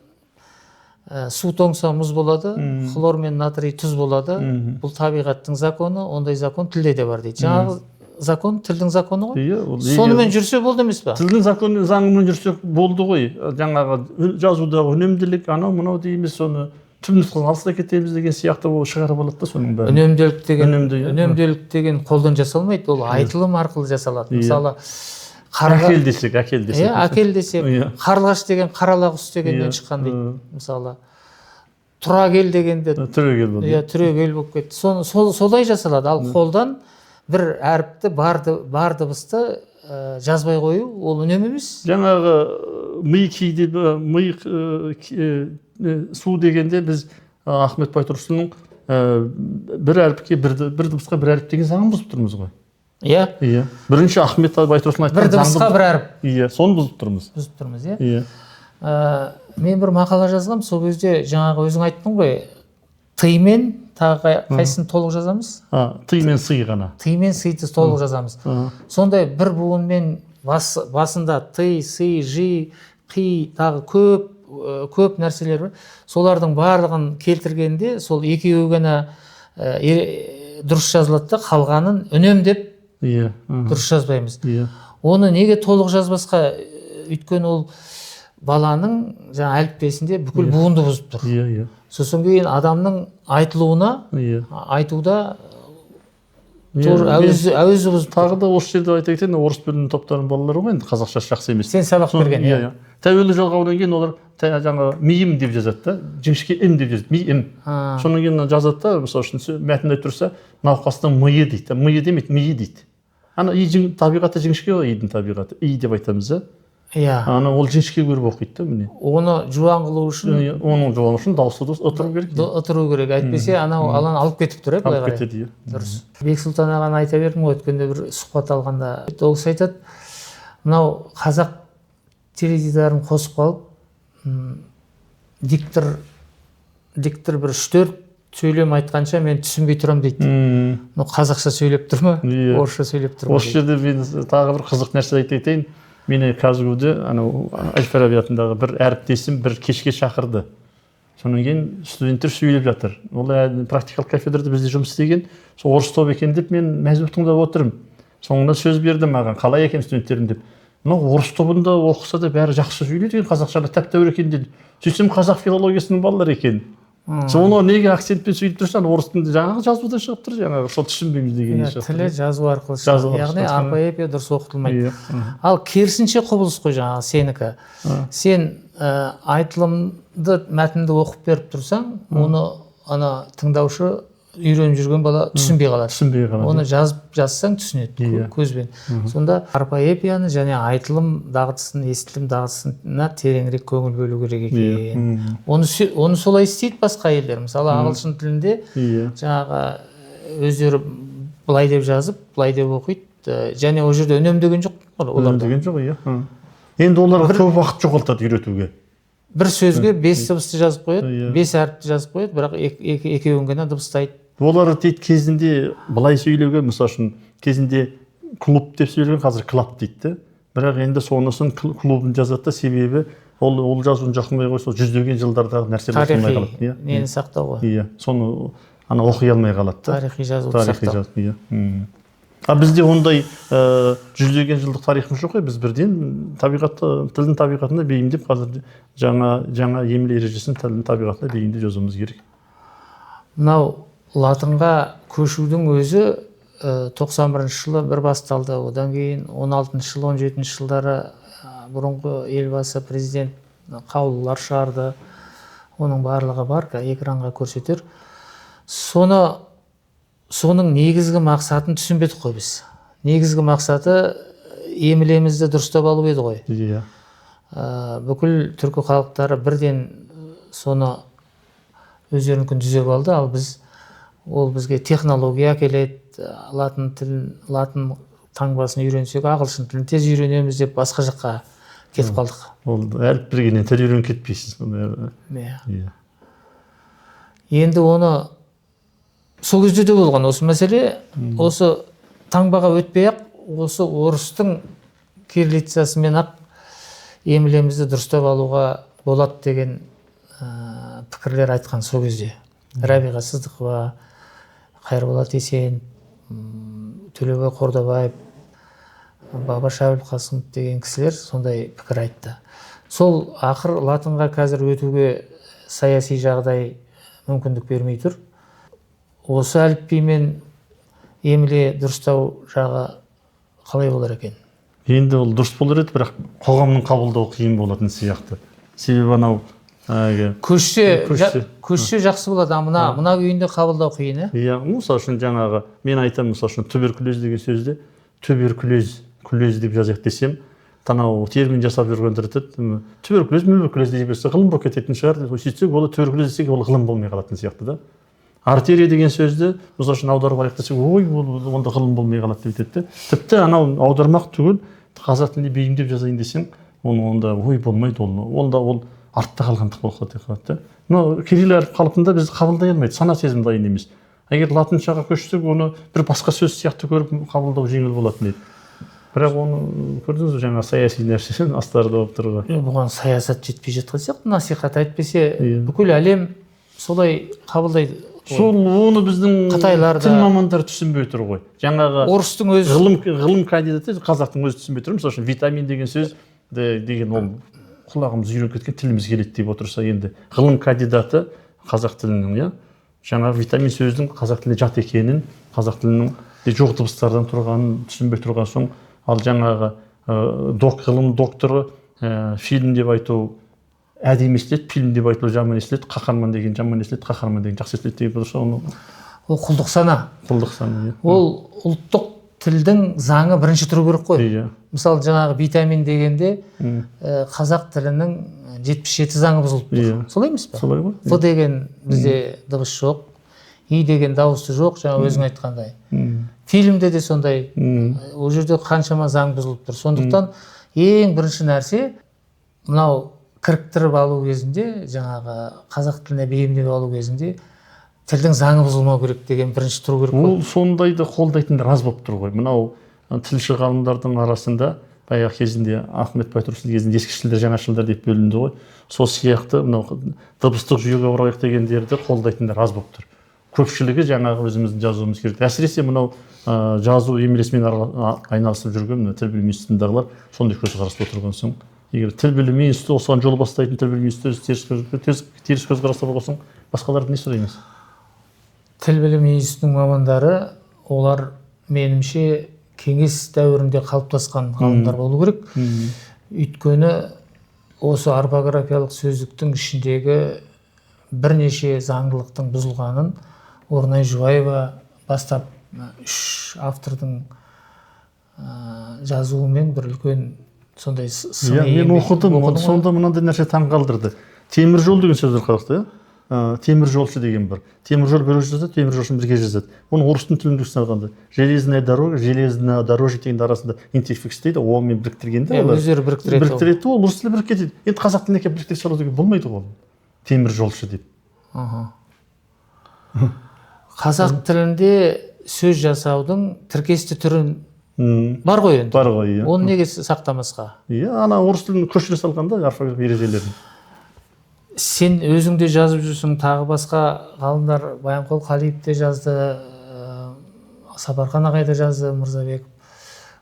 су тоңса мұз болады, хлор мен натрий тұз болады. Бұл табиғаттың законы, ондай закон тілде де бар дейді. Жаңағы закон тілдің законы ғой. Иә, сонымен жүрсе болды емес па? Тілдің законы, заңымен жүрсек болды ғой. Жаңағы жазудағы үнемділік, анау мынау дейміз, соны түпнұсқадан алыста кетеміз деген сияқты ол шығарып алады да соның бәрін. Үнемділік деген, үнемділік деген қолдан жасалмайды, ол айтылым арқылы жасалады. Мысалы, әкел десек, әкел десек. Иә, әкел десек. Қарлығаш деген қарала құс дегеннен шыққан дейді. Мысалы, Тұра кел дегенде түрегел болды. Иә, түрегел болып кетті. Солай жасалады. Ал қолдан бір әріпті бар дыбысты жазбай қою ол үнем емес. Жаңағы ми кейде ми су дегенде біз Ахмет Байтұрсынның бір әріпке бір дыбысқа бір әріп деген заңын бұзып тұрмыз ғой. Иә. Иә. Бірінші Ахмет Байтұрсын айтқан бір дыбысқа бір әріп. Иә, соны бұзып тұрмыз. Бұзып тұрмыз, иә. Иә. Мен бір мақала жазғам, сол кезде жаңағы өзің айттың ғой, тыймен тағы қайсысын толық жазамыз? Тый мен сый ғана. Тый мен сыйды толық жазамыз. Сондай бір буынмен басында тый, сый, жи, қи, тағы көп нәрселер бар. Солардың барлығын келтіргенде сол екеуі ғана дұрыс жазылады да, қалғанын үнемдеп дұрыс жазбаймыз. Оны неге толық жазбасқа? Өйткені ол баланың жаңа әліппесінде бүкіл буынды бұзып тұр. Иә. Сосын кейін адамның айтылуына, айтуда әуезі бұзып тұр. Тағы да осы жерде айта кетейін, орыс білімі топтарының балалары ғой енді қазақша жақсы емес. Сен сабақ берген, иә. Тәуелді жалғаудан кейін олар жаңа миым деп жазады да, жіңішке ім деп жазады, миым. Содан кейін жазады да, мысалы үшін мәтінде тұрса, науқастың миы дейді, миы демейді, миы дейді. Ана табиғаты жіңішке ғой, идің табиғаты, и деп айтамыз да. Иә. Ана ол жіңішке көріп оқиды да міне. Оны жуан қылу үшін, оның жуан үшін дауысты ытыру керек. Ытыру керек. Әйтпесе анау алан алып кетіп тұр, былай Алып қарай. кетеді, иә. Дұрыс. Бексұлтан ағаны айта бердім ғой, өткенде бір сұхбат алғанда. Ол кісі айтады, мынау қазақ теледидарын қосып қалып, диктор бір 3-4 сөйлем айтқанша мен түсінбей тұрам дейді. Мынау қазақша сөйлеп тұр ма, орысша сөйлеп тұр ма? Осы жерде мен тағы бір қызық нәрсе айта кетейін. Мені КазГУ-де анау Әл-Фараби атындағы бір әріптесім бір кешке шақырды. Содан кейін студенттер сөйлеп жатыр. Ол практикалық кафедрада бізде жұмыс істеген, сол орыс топ екен деп мен мәз болып тыңдап отырмын. Соңында сөз берді маған, қалай екен студенттерім деп. Мынау орыс тобында оқыса да бәрі жақсы сөйлейді екен, қазақшаны тәп-тәуір екен деді. Сөйтсем қазақ филологиясының балалары екен. Соны неге акцентпен сөйлеп тұрсаң, орыс тілінде жаңағы жазудан шығып тұр, жаңағы сол түсінбейміз деген Иә, тілі жазу арқылы шығады. Яғни орфоэпия дұрыс оқытылмайды. Ал керісінше құбылыс қой жаңағы сенікі. Сен айтылымды, мәтінді оқып беріп тұрсаң, оны ана тыңдаушы үйреніп жүрген бала түсінбей қалады. Түсінбей қалады. Оны жазып жазсаң түсінеді көзбен. Сонда орфоэпияны және айтылым дағдысын, естілім дағдысына тереңірек көңіл бөлу керек екен. Оны солай істейді басқа елдер. Мысалы, ағылшын тілінде жаңағы өздері былай деп жазып, былай деп оқиды. Және ол жерде үнемдеген жоқ оларда. Үнемдеген жоқ, иә. Енді олар көп уақыт жоғалтады үйретуге. Бір сөзге 5 дыбысты жазып қояды, 5 әріпті жазып қояды, бірақ екеуін ғана дыбыстайды. Олар дейді кезінде былай сөйлеуге, мысалы үшін кезінде клуб деп сөйлеген, қазір клаб дейді де. Бірақ енді сонысын клубын жазады да, себебі ол жазуын жақынбай қойса, жүздеген жылдардағы нәрселер оқылмай қалады. Тарихи нені сақтау ғой. Иә, соны ана оқи алмай қалады да. Тарихи жазуды сақтау. Тарихи жазу, иә. А бізде ондай жүздеген жылдық тарихымыз жоқ қой, біз бірден табиғатты, тілдің табиғатына бейімдеп, қазір жаңа емле ережесін тілдің табиғатына бейімдеп жазуымыз керек. Мынау латынға көшудің өзі 91 жылы бір басталды, одан кейін 16 жыл, 17 жылдары бұрынғы елбасы президент қаулылар шығарды, оның барлығы бар, экранға көрсетер. Соның негізгі мақсатын түсінбедік қой біз. Негізгі мақсаты емлемізді дұрыстап алу еді ғой. Иә. Бүкіл түркі халықтары бірден соны өздерінікін түзеп алды, ал біз ол бізге технология әкеледі, латын тілін, латын таңбасын үйренсек, ағылшын тілін тез үйренеміз деп басқа жаққа кетіп қалдық. Ол әріп білгеннен тіл үйреніп кетпейсіз. Иә. Иә. Енді оны сол кезде де болған осы мәселе, осы таңбаға өтпей-ақ, осы орыстың кириллицасымен ақ емлемізді дұрыстап алуға болады деген пікірлер айтқан сол кезде. Рабиға Сыздықова, Қайырболат Есен, Төлеубай Қордабаев, Бабаш Әбілқасымов деген кісілер сондай пікір айтты. Сол ақыр латынға қазір өтуге саяси жағдай мүмкіндік бермей тұр. Осы әліпбимен емле дұрыстау жағы қалай болар екен? Енді ол дұрыс болар еді, бірақ қоғамның қабылдауы қиын болатын сияқты. Себебі анау Көшсе, көшсе жақсы болады, а мына күйінде қабылдау қиын, иә? Мысалы үшін жаңағы мен айтамын, мысалы үшін туберкулез деген сөзді туберкулез, күлез деп жазайық десем, танау термин жасап жүргендер айтады, туберкулез, туберкулез дей берсе ғылым болып кететін шығар. Сөйтсек, ол туберкулез десек, ол ғылым болмай қалатын сияқты да. Артерия деген сөзді мысалы үшін аударып алайық десек, ой, ол онда ғылым болмай қалады деп айтады да. Тіпті анау аудармақ түгіл, қазақ тіліне бейімдеп жазайын десең, оны онда ой болмайды, ол онда ол артта қалғандық болып қалады да. Мынау кирилл әріп қалпында біз қабылдай алмайды, сана сезім дайын емес. Егер латыншаға көшсек, оны бір басқа сөз сияқты көріп қабылдау жеңіл болатын еді. Бірақ оны көрдіңіз бе, жаңа саяси нәрседен астарда болып тұрған. Бұған саясат жетпей жатқан сияқты, насихат әйтпесе бүкіл әлем солай қабылдайды. Сол оны біздің Қытайлар да, тіл мамандары түсінбей тұр ғой. Жаңағы орыстың өзі ғылым кандидаты қазақтың өзі түсінбей тұр. Мысалы үшін витамин деген сөз деген ол құлағымыз үйреніп кеткен, тіліміз келеді деп отырса, енді ғылым кандидаты қазақ тілінің, иә, жаңағы витамин сөздің қазақ тіліне жат екенін, қазақ тілінің жоқ дыбыстардан тұрғанын түсінбей тұрған соң, ал жаңағы ғылым докторы фильм деп айту әдемі естіледі, фильм деп айту жаман естіледі, қаһарман деген жаман естіледі, қаһарман деген жақсы естіледі деп отырса, оны ол құлдық сана. Құлдық сана, иә. Ол ұлттық тілдің заңы бірінші тұру керек қой. Иә. Мысалы жаңағы витамин дегенде қазақ тілінің 77 заңы бұзылып тұр. Иә. Солай емес пе? Солай ғой. В деген бізде дыбыс жоқ, И деген дауысы жоқ, жаңа өзің айтқандай. Фильмде де сондай. Ол жерде қаншама заң бұзылып тұр. Сондықтан ең бірінші нәрсе мынау кіріктіріп алу кезінде, жаңағы қазақ тіліне бейімдеп алу кезінде тілдің заңы бұзылмау керек деген бірінші тұру керек қой. Ол сондайды қолдайтындар аз болып тұр ғой. Мынау тілші ғалымдардың арасында баяғы кезінде Ахмет Байтұрсынов кезінде ескішілдер, жаңашылдар деп бөлінді ғой. Сол сияқты мынау дыбыстық жүйеге орайық дегендерді қолдайтындар аз болып тұр. Көпшілігі жаңағы өзіміздің жазуымыз керек. Әсіресе мынау жазу емлесімен айналысып жүрген мына тіл білім институтындағылар сондай көзқараста отырған соң, егер тіл білімі институты осыған жол бастайтын тіл білімі институты теріс көзқараста болған соң, басқаларды не сұраймыз? Тіл білімі институтының мамандары, олар меніңше кеңес дәуірінде қалыптасқан ғалымдар болу керек. Өйткені осы орфографиялық сөздіктің ішіндегі бірнеше заңдылықтың бұзылғанын Орынай Жұбаева бастап 3 автордың жазуымен бір үлкен сондай сыни Мен оқыдым, сонда мынандай нәрсе таң қалдырды. Темір жол деген сөз бар қазақта, иә? Темір жолшы деген бар. Темір жол біреу жазады, темір жолшыны бірге жазады. Оны орыстың тілінің үлгісін алғанда. Железная дорога, железнодорожник дегенде арасында интерфикс дейді, онымен біріктіргенде олар өздері біріктіреді. Біріктіреді, ол орыс тілі бірікіп кетеді. Енді қазақ тіліне келіп біріктіре салу деген болмайды ғой. Темір жолшы деп. Қазақ тілінде сөз жасаудың тіркесті түрін бар ғой енді. Бар ғой, иә. Оны неге сақтамасқа? Иә, ана орыс тілін көшіре салғанда орфография ережелерін. Сен өзің де жазып жүрсің, тағы басқа ғалымдар Баянқол Қалиев те жазды, Сапархан ағай да жазды, Мырзабеков.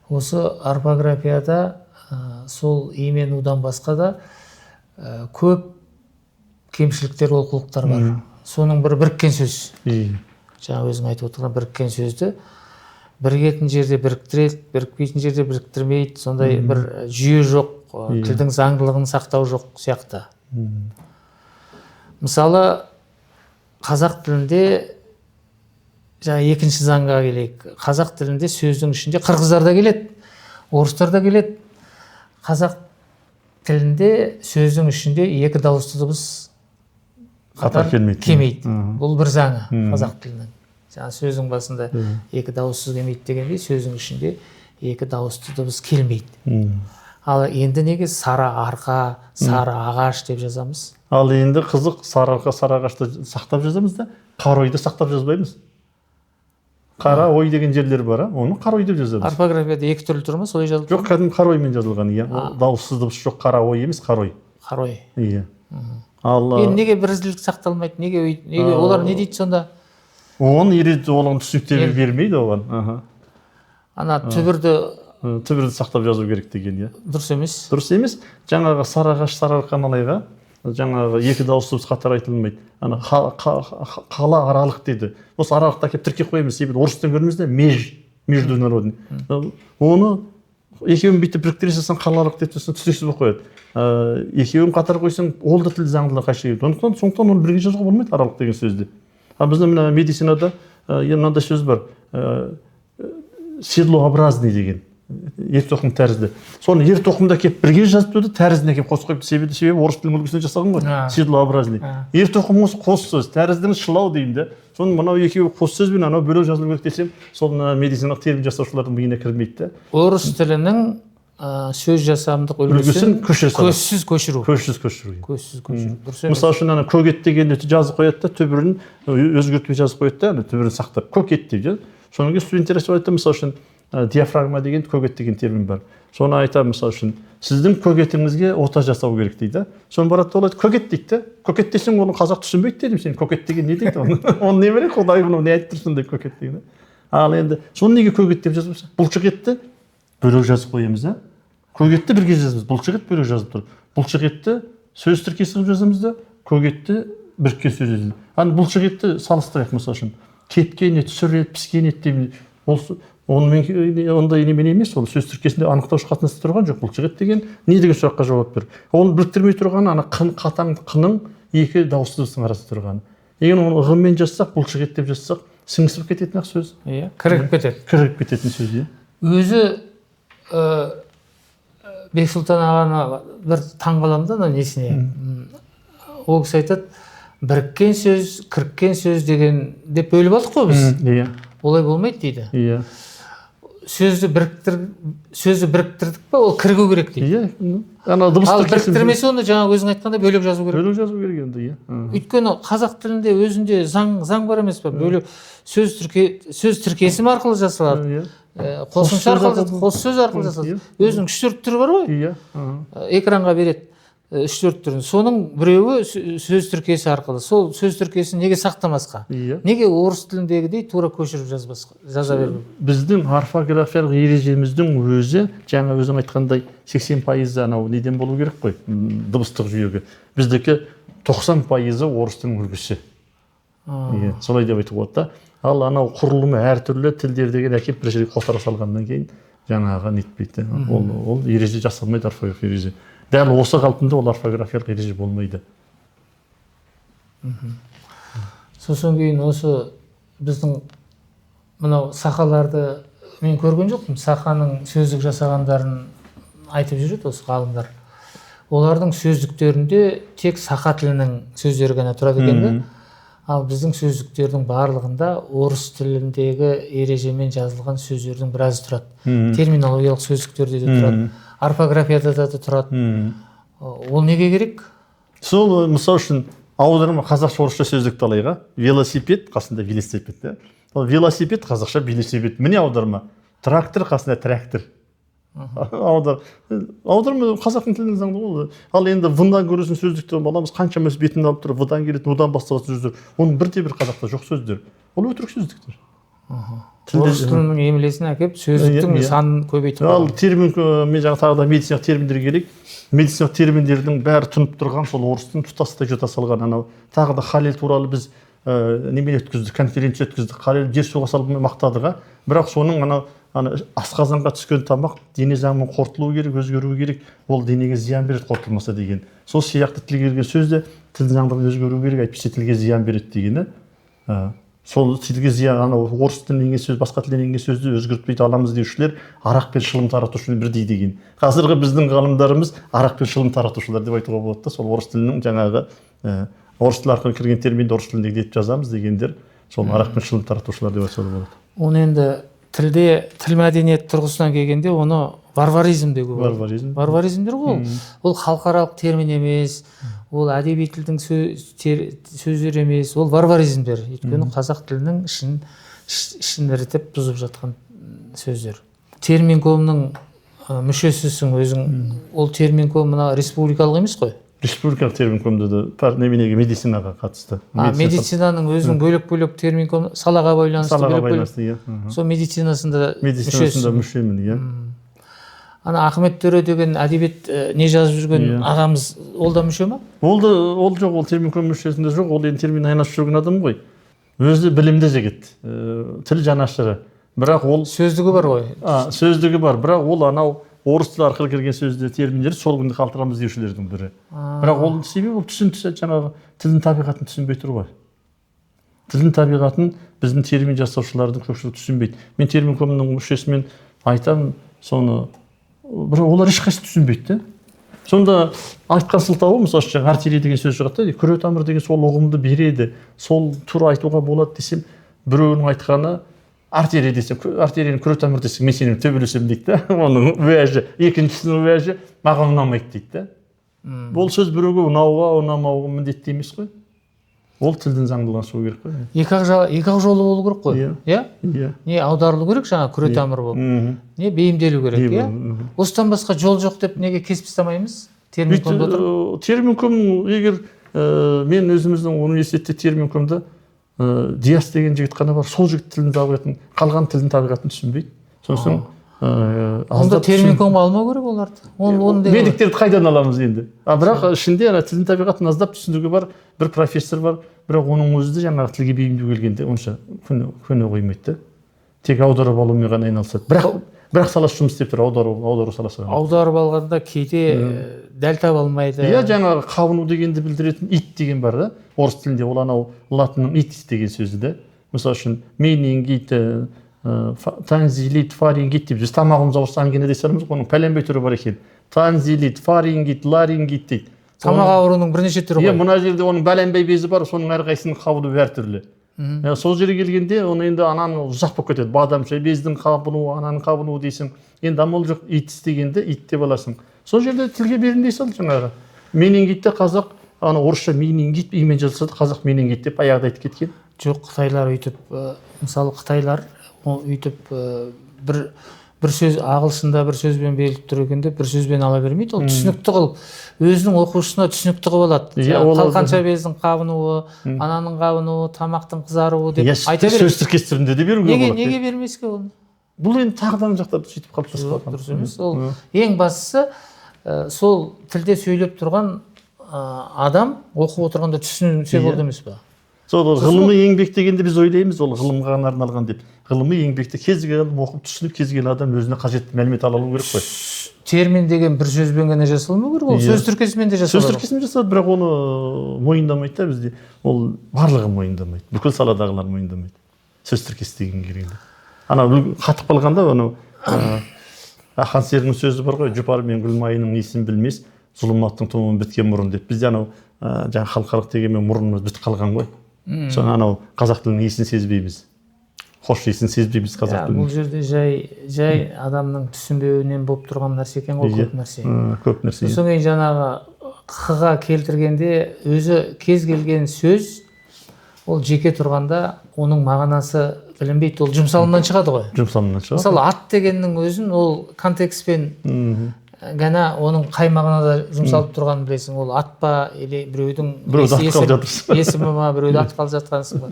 Осы орфографияда сол и мен удан басқа да көп кемшіліктер, олқылықтар бар. Соның бірі біріккен сөз. Жаңа өзің айтып отырған біріккен сөзді бірігетін жерде біріктіреді, бірікпейтін жерде біріктірмейді. Сондай бір жүйе жоқ, тілдің заңдылығын сақтау жоқ сияқты. Мысалы, қазақ тілінде жаңа екінші заңға келейік. Қазақ тілінде сөздің ішінде қырғыздар да келеді, орыстар да келеді. Қазақ тілінде сөздің ішінде екі дауысты дыбыс қатар келмейді. Бұл бір заңы қазақ тілінің. Жаңа сөздің басында екі дауыссыз келмейді дегендей, сөздің ішінде екі дауысты дыбыс келмейді. Ал енді неге сары арқа, сары ағаш деп жазамыз? Ал енді қызық, сары арқа, сары ағашты сақтап жазамыз да, қара ойды сақтап жазбаймыз. Қара ой деген жерлер бар, оны қара ой деп жазамыз. Орфографияда екі түрлі тұр ма, солай жазылып? Жоқ, кәдімгі қара оймен жазылған, иә. Дауыссыз дыбыс жоқ, қара ой емес, қара ой. Қара ой. Иә. Ал енді неге бірізділік сақталмайды? Неге олар не дейді сонда? Оны оған түсініктеме бермейді оған. Ана түбірді сақтап жазу керек деген, иә. Дұрыс емес. Дұрыс емес. Жаңағы сары ағаш, сары арқаны алайық, жаңағы екі дауысты дыбыс қатар айтылмайды. Ана қала аралық дейді. Осы аралықты әкеліп тіркеп қоямыз, себебі орыстан көрдіңіз де, международный. Оны Екеуін бүйтіп біріктіре салсаң қалалық деп тұрсаң түсініксіз болып қояды. Екеуін қатар қойсаң ол да тіл заңдылығына қайшы келеді. Сондықтан оны бірге жазуға болмайды аралық деген сөзді. Ал біздің мына медицинада мынандай сөз бар, седлообразный деген, ер тоқым тәрізді. Соны ер тоқымда келіп бірге жазып тұрды, тәріздіні әкеліп қосып қойыпты. Себебі орыс тілінің үлгісінде жасаған ғой, седлообразный. Ер тоқым осы қос сөз, тәріздінің шылау деймін де. Соны мынау екеуі қос сөзбен анау бөлек жазылу керек десем, сол мына медициналық термин жасаушылардың миына кірмейді де. Орыс тілінің сөз жасамдық үлгісін көзсіз көшіру. Көзсіз көшіру. Көзсіз көшіру. Дұрыс емес. Мысалы үшін ана көк ет дегенді жазып қояды да, түбірін өзгертпей жазып қояды да, ана түбірін сақтап көк ет деп. Содан кейін студенттер айтады, мысалы үшін диафрагма деген көк ет деген термин бар. Соны айтамын, мысалы үшін сіздің көк етіңізге ота жасау керек дейді. Соны барады да ол айтады көк ет дейді де. Көк ет десең оны қазақ түсінбейді дедім, сен көк ет деген не дейді оны? Оны не білейін, құдай мынау не айтып тұрсың деп көк ет деген. Ал енді соны неге көк ет деп жазбаса? Бұлшық етті бөлек жазып қоямыз, а? Көк етті бірге жазамыз, бұлшық ет бөлек жазып тұр. Бұлшық етті сөз тіркесі қылып жазамыз да, көк етті біріккен сөз жазамыз. Аны бұлшық етті салыстырайық, мысалы үшін. Кепкен ет, сүр ет, піскен ет дейміз. Ол онымен ондай немен емес, ол сөз тіркесінде анықтауыш қатынасы тұрған жоқ. Бұлшық ет деген не деген сұраққа жауап бер. Оны біріктірмей тұрғаны ана қын, қатаң қының екі дауысты дыбыстың арасында тұрғаны. Егер оны ығымен жазсақ, бұлшық ет деп жазсақ, сіңісіп кететін ақ сөз. Иә, кірігіп кетеді. Кірігіп кететін сөз, иә. Өзі Бексұлтан ағаны бір таңғаламын да ана несіне. Ол кісі айтады, біріккен сөз, кіріккен сөз деген деп бөліп алдық қой біз. Иә. Олай болмайды дейді. Иә. Сөзді біріктірдік па, ол кірігу керек дейді. Иә. Ана дыбыс ал біріктірмесе оны жаңа өзің айтқандай бөлек жазу керек. Бөлек жазу керек енді, иә. Өйткені қазақ тілінде өзінде заң бар емес па? Бөлек сөз тіркесім арқылы жасалады. Иә. Қосымша арқылы, қос сөз арқылы жасалады. Өзінің 3-4 түрі бар ғой. Иә. Экранға береді 3-4 түрін. Соның біреуі сөз тіркесі арқылы. Сол сөз тіркесін неге сақтамасқа? Иә. Неге орыс тіліндегідей тура көшіріп жазбасқа, жаза бермеу? Біздің орфографиялық ережеміздің өзі, жаңа өзің айтқандай 80% анау неден болу керек қой, дыбыстық жүйеге. Біздікі 90% орыс тілінің үлгісі. Иә, солай деп айтуға болады да. Ал анау құрылымы әртүрлі тілдердегі әкеп бір жерге қотара салғаннан кейін жаңағы нетпейді. Ол ереже жасалмайды, орфография ереже. Дәл осы қалпында ол орфографиялық ереже болмайды. Сосын кейін осы біздің мынау сақаларды мен көрген жоқпын. Сақаның сөздік жасағандарын айтып жүреді осы ғалымдар. Олардың сөздіктерінде тек сақа тілінің сөздері ғана тұрады екен де. Ал біздің сөздіктердің барлығында орыс тіліндегі ережемен жазылған сөздердің біразы тұрады. Терминологиялық сөздіктерде де тұрады, орфографияда да тұрады. Ол неге керек? Сол, мысал үшін, аударма қазақша орысша сөздікті алайық, а? Велосипед қасында велосипед, да? Ол велосипед қазақша велосипед. Міне аударма. Трактор қасында трактор. Аударма қазақтың тілінің заңды ғой. Ал енді в-дан көресің сөздікті аламыз, қаншама бетін алып тұр, в-дан келетін, одан басталатын сөздер. Оның бірде бір қазақта жоқ сөздер. Ол өтірік сөздіктер. Орыс тілінің емлесін әкеп сөздіктің санын көбейтіп. Ал термин, мен жаңа тағы да медициналық терминдер керек. Медициналық терминдердің бәрі тұнып тұрған сол орыс тілін тұтастай жұта салған анау. Тағы да Халел туралы біз немен өткіздік, конференция өткіздік. Халел жер суға салып мақтадық, бірақ соның анау асқазанға түскен тамақ дене заңымен қорытылу керек, өзгеру керек, ол денеге зиян береді қорытылмаса деген. Сол сияқты тілге келген сөз де тіл заңдылығымен өзгеру керек, әйтпесе тілге зиян береді дегені. Сол тілге зиян, анау орыс тілінен енген сөз, басқа тілден енген сөзді өзгертпей аламыз деушілер арақ пен шылым таратушылар бірдей деген. Қазіргі біздің ғалымдарымыз арақ пен шылым таратушылар деп айтуға болады да, сол орыс тілінің жаңағы орыс тілі арқылы кірген терминді орыс тіліндегі деп жазамыз дегендер, сол арақ пен шылым таратушылар деп айтса болады. Оны енді тілде, тіл мәдениет тұрғысынан келгенде оны варваризм деуге болады. Варваризм. Варваризмдер ғой ол. Ол халықаралық термин емес, ол әдеби тілдің сөздері емес, ол варваризмдер. Өйткені қазақ тілінің ішін ірітіп бұзып жатқан сөздер. Терминкомның мүшесісің өзің. Ол терминком мына республикалық емес қой? Республикалық терминкомда да неменеге медицинаға қатысты. Медицинаның өзінің бөлек-бөлек терминком салаға байланысты, салаға байланысты, иә. Сол медицинасында медицинасында мүшемін, иә. Ана Ахмет Төре деген әдебиет не жазып жүрген ағамыз, ол да мүше ма? Ол да, ол жоқ, ол терминком мүшесінде жоқ, ол енді термин айналысып жүрген адам ғой. Өзі білімді жігіт, тіл жанашыры. Бірақ ол сөздігі бар ғой. Сөздігі бар, бірақ ол анау орыс тілі арқылы кірген сөзді, терминдерді сол күнде қалдырамыз деушілердің бірі. Бірақ ол себебі ол түсін жаңағы тілдің табиғатын түсінбей тұр ғой. Тілдің табиғатын біздің термин жасаушылардың көпшілігі түсінбейді. Мен терминкомның мүшесімен айтамын соны, бірақ олар ешқайсысы түсінбейді де. Сонда айтқан сылтауы, мысалы үшін, жаңағы артерия деген сөз шығады да, күре тамыр деген сол ұғымды береді, сол тура айтуға болады десем, біреуінің айтқаны артерия десем, артерияны күре тамыр десең, мен сенімен төбелесемін дейді да. Оның уәжі, екіншісінің уәжі маған ұнамайды дейді да. Бұл сөз біреуге ұнауға ұнамауға міндетті емес қой. Ол тілдің заңдылығына шығу керек қой. Екі ақ жолы болу керек қой. Иә. Иә? Иә. Не аударылу керек жаңа күре тамыр болып, не бейімделу керек, иә? Осыдан басқа жол жоқ деп неге кесіп тастамаймыз? Терминкомда отырып. Терминком егер мен өзіміздің университетте терминкомда Диас деген жігіт қана бар, сол жігіт тілдің табиғатын, қалған тілдің табиғатын түсінбейді. Сосын Онда терминкомға алмау керек оларды. Оны деген Медиктерді қайдан аламыз енді? А бірақ ішінде ана тілдің табиғатын аздап түсінігі бар бір профессор бар, бірақ оның өзі де жаңағы тілге бейімдеу келгенде онша көне қоймайды да. Тек аударып алумен ғана айналысады. Бірақ саласы жұмыс істеп тұр, аудару саласы ғана. Аударып алғанда кейде дәл таба алмайды. Иә, жаңағы қабыну дегенді білдіретін ит деген бар да орыс тілінде, ол анау латынның итис деген сөзі да. Мысалы үшін, менингит, тонзиллит, фарингит деп біз тамағымыз ауырса, ангина дей саламыз ғой, оның пәленбай түрі бар екен. Тонзиллит, фарингит, ларингит дейді. Тамақ ауруының бірнеше түрі Иә, ғой. мына жерде оның бәленбай безі бар, соның әрқайсысының қабынуы әртүрлі. Иә, сол жерге келгенде оны енді ананың ұзақ болып кетеді. Бадамша бездің қабынуы, ананың қабынуы дейсің. Енді амал жоқ, итис дегенде ит деп аласың. Сол жерде тілге берілмей сал жаңағы. Менингитте қазақ, ана орысша менингит имен жазылса да, қазақ менингит деп аяғында айтып кеткен. Жоқ, қытайлар өйтіп, мысалы, қытайлар өйтіп бір сөз ағылшында бір сөзбен беріліп тұр екен деп бір сөзбен ала бермейді. Ол түсінікті қылып, өзінің оқушысына түсінікті қылып алады. Иә, Жаңағы ол қалқанша бездің қабынуы, ананың қабынуы, тамақтың қызаруы деп айта береді. Сөз тіркестерінде де беруге Неге болады. неге бермеске оны? Бұл енді тағы да ана жақта сөйтіп қалыптасып Жоқ, қалған. дұрыс емес. Ол ең бастысы сол тілде сөйлеп тұрған адам оқып отырғанда түсінсе болды емес па? Сол ғылыми еңбек дегенде біз ойлаймыз, ол ғылымға ғана арналған деп. Ғылыми еңбекті кез келген адам оқып, түсініп, кез келген адам өзіне қажетті мәлімет ала алу керек қой. Термин деген бір сөзбен ғана жасалмау керек, ол сөз тіркесімен де Сөз жасалады. тіркесімен жасалады, бірақ оны мойындамайды да бізде. Ол барлығы мойындамайды. Бүкіл саладағылар мойындамайды. Сөз тіркесі деген келгенде. Ана қатып қалғанда анау Ақан серінің сөзі бар ғой, жұпар мен гүлмайының иісін білмес, зұлматтың тұмын біткен мұрын деп. Бізде анау жаңағы халықаралық дегенмен мұрнымыз бітіп қалған ғой. Соны анау қазақ тілінің иісін сезбейміз. Хош иісін сезбейміз қазақ Иә, бұл тілінің. жерде жай адамның түсінбеуінен болып тұрған нәрсе екен ғой, көп нәрсе. Көп нәрсе. Сосын кейін жаңағы х-ға келтіргенде өзі кез келген сөз ол жеке тұрғанда оның мағынасы білінбейді, ол жұмсалымнан шығады ғой. Жұмсалымнан шығады. Мысалы, ат дегеннің өзін ол контекстпен ғана оның қай мағынада жұмсалып тұрғанын білесің. Ол ат па или біреудің Біреуді атқалы жатырсың. есімі ма, біреуді атқалы жатқансың ба.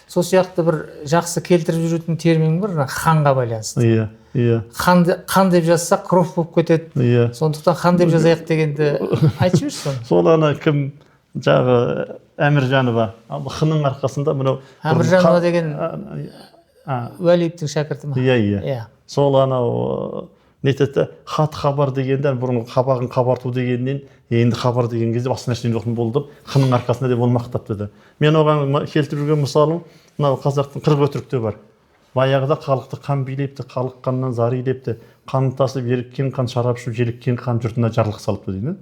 Сол сияқты бір жақсы келтіріп жүретін термин бар, мына ханға байланысты. Иә, иә, Қан деп жазсақ, кровь болып кетеді. Сондықтан хан деп жазайық дегенді айтып жіберші соны. Сол ана кім жағы Әміржанова, хының арқасында мынау Әміржанова деген А, Уәлиевтің шәкірті ма? Иә. Иә. Сол анау нетеді, хат хабар дегенде бұрынғы қабағын қабарту дегеннен енді хабар деген кезде басқа нәрсенің жоқтың болды деп хының арқасында деп ол мақтап деді. Мен оған келтіріп жүрген мысалым мынау қазақтың 40 өтірікте бар. Баяғыда халықты қан билепті, халық қаннан зар илепті, қан тасып еріккен қан, шарап ішіп желіккен қан жұртына жарлық салыпты дейді.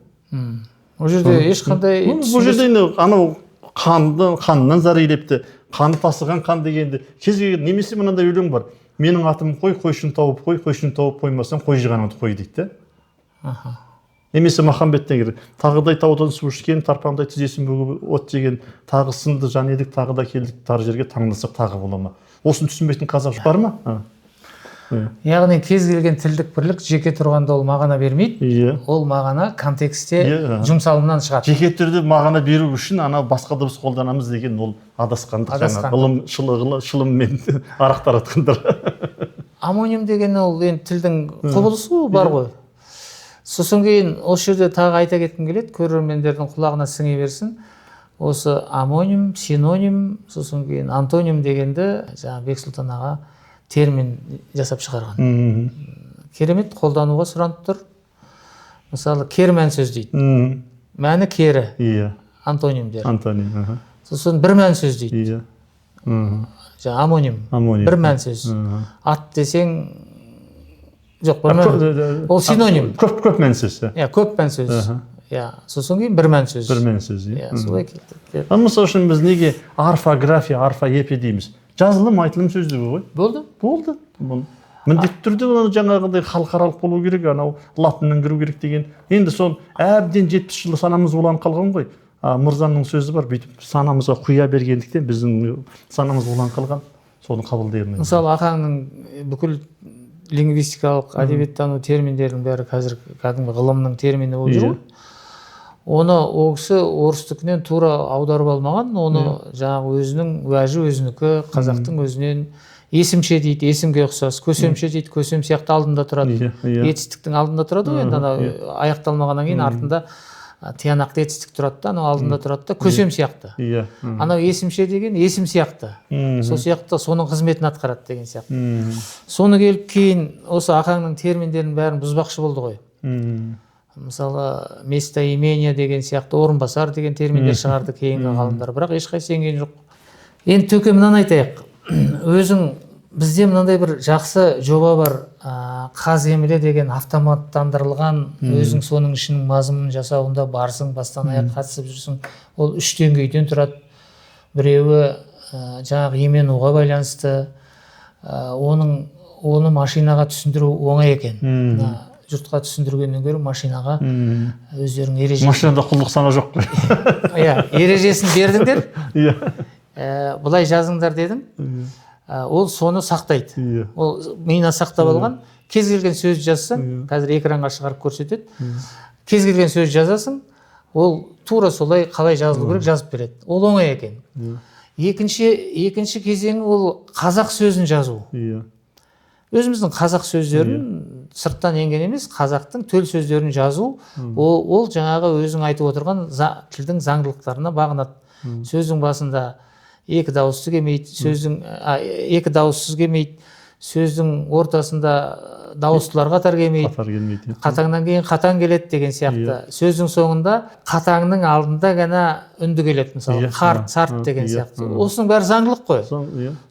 Ол жерде ешқандай Бұл жерде енді анау қанды қаннан зар илепті, қаны тасыған қан дегенді кез келген, немесе мынандай өлең бар: менің атым қой, қойшыны тауып қой, қойшыны тауып қоймасаң, қой жығаныңды қой дейді да. Немесе Махамбеттен келген: тағыдай таудан су ішкен, тарпаңдай тізесін бүгіп от жеген, тағы сынды жан едік, тағы да келдік тар жерге, таңдасақ тағы бола ма? Осыны түсінбейтін қазақ бар ма? А. Иә. Яғни кез келген тілдік бірлік жеке тұрғанда ол мағына бермейді. Ол мағына контекстте жұмсалымнан шығады. Жеке түрде мағына беру үшін ана басқа дыбыс қолданамыз деген ол адасқандық, жаңағы Адасқандық. ғылым шылыммен арақ таратқандар. Омоним деген ол енді тілдің құбылысы ғой, бар ғой. Сосын кейін осы жерде тағы айта кеткім келеді, көрермендердің құлағына сіңе берсін. Осы омоним, синоним, сосын кейін антоним дегенді жаңа Бексұлтан аға термин жасап шығарған. Керемет қолдануға сұранып тұр. Мысалы, кері сөз дейді. Мәні кері. Иә. Антонимдер. Антоним. Сосын бір мән сөз дейді. Иә. Жаңа амоним. Амоним. Бір мән сөз. Ат десең жоқ, бір мән. Ол синоним. Көп мән сөз. Иә, көп мән сөз. Иә, сосын кейін бір мән сөз. Бір мән сөз, иә. Солай кетті. Мысалы үшін біз неге орфография, орфоэпи дейміз? Жазылым, айтылым сөздігі ғой. Болды. Болды. Міндетті түрде оны жаңағыдай халықаралық болу керек, анау латыннан кіру керек деген. Енді сол әбден 70 жыл санамыз уланып қалған ғой. Мырзаның сөзі бар, бүйтіп санамызға құя бергендіктен біздің санамыз уланып қалған, соны қабылдай алмаймыз. Мысалы, Ақаңның бүкіл лингвистикалық әдебиеттану терминдерінің бәрі қазір кәдімгі ғылымның термині болып жүр ғой. Оны ол кісі орыстікінен тура аударып алмаған, оны жаңағы өзінің уәжі өзінікі, қазақтың өзінен есімше дейді, есімге ұқсас, көсемше дейді, көсем сияқты алдында тұрады. Етістіктің алдында тұрады ғой, енді анау аяқталмағаннан кейін артында тиянақты етістік тұрады да, анау алдында тұрады да, көсем сияқты. Анау есімше деген есім сияқты. Сол сияқты соның қызметін атқарады деген сияқты. Соны келіп кейін осы Ақаңның терминдерінің бәрін бұзбақшы болды ғой. Мысалы, местоимение деген сияқты, орынбасар деген терминдер шығарды кейінгі ғалымдар, бірақ ешқайсысы енген жоқ. Енді Төке, мынаны айтайық. Өзің бізде мынандай бір жақсы жоба бар, ҚазЕмле деген автоматтандырылған, өзің соның ішінің мазмұнын жасауында барсың, бастан аяқ қатысып жүрсің. Ол үш деңгейден тұрады. Біреуі жаңағы еменуға байланысты, оны машинаға түсіндіру оңай екен. Жұртқа түсіндіргеннен гөрі машинаға өздерің ережесін... Машинада құлдық сана жоқ қой. Иә, ережесін бердіңдер. Иә. Былай жазыңдар дедің. Ол соны сақтайды. Ол миына сақтап алған. Кез келген сөз жазсаң, қазір экранға шығарып көрсетеді. Кез келген сөз жазасың, ол тура солай қалай жазылу керек жазып береді. Ол оңай екен. Екінші кезеңі ол қазақ сөзін жазу. Өзіміздің қазақ сөздерін сырттан енген емес, қазақтың төл сөздерін жазу, ол жаңағы өзің айтып отырған тілдің заңдылықтарына бағынады. Сөздің басында екі дауыссыз келмейді, сөздің екі дауыссыз келмейді, сөздің ортасында дауыстылар қатар келмейді, қатаңнан кейін қатаң келеді деген сияқты. Сөздің соңында қатаңның алдында ғана үнді келеді, мысалы, қарт, сарт деген сияқты. Осының бәрі заңдылық қой.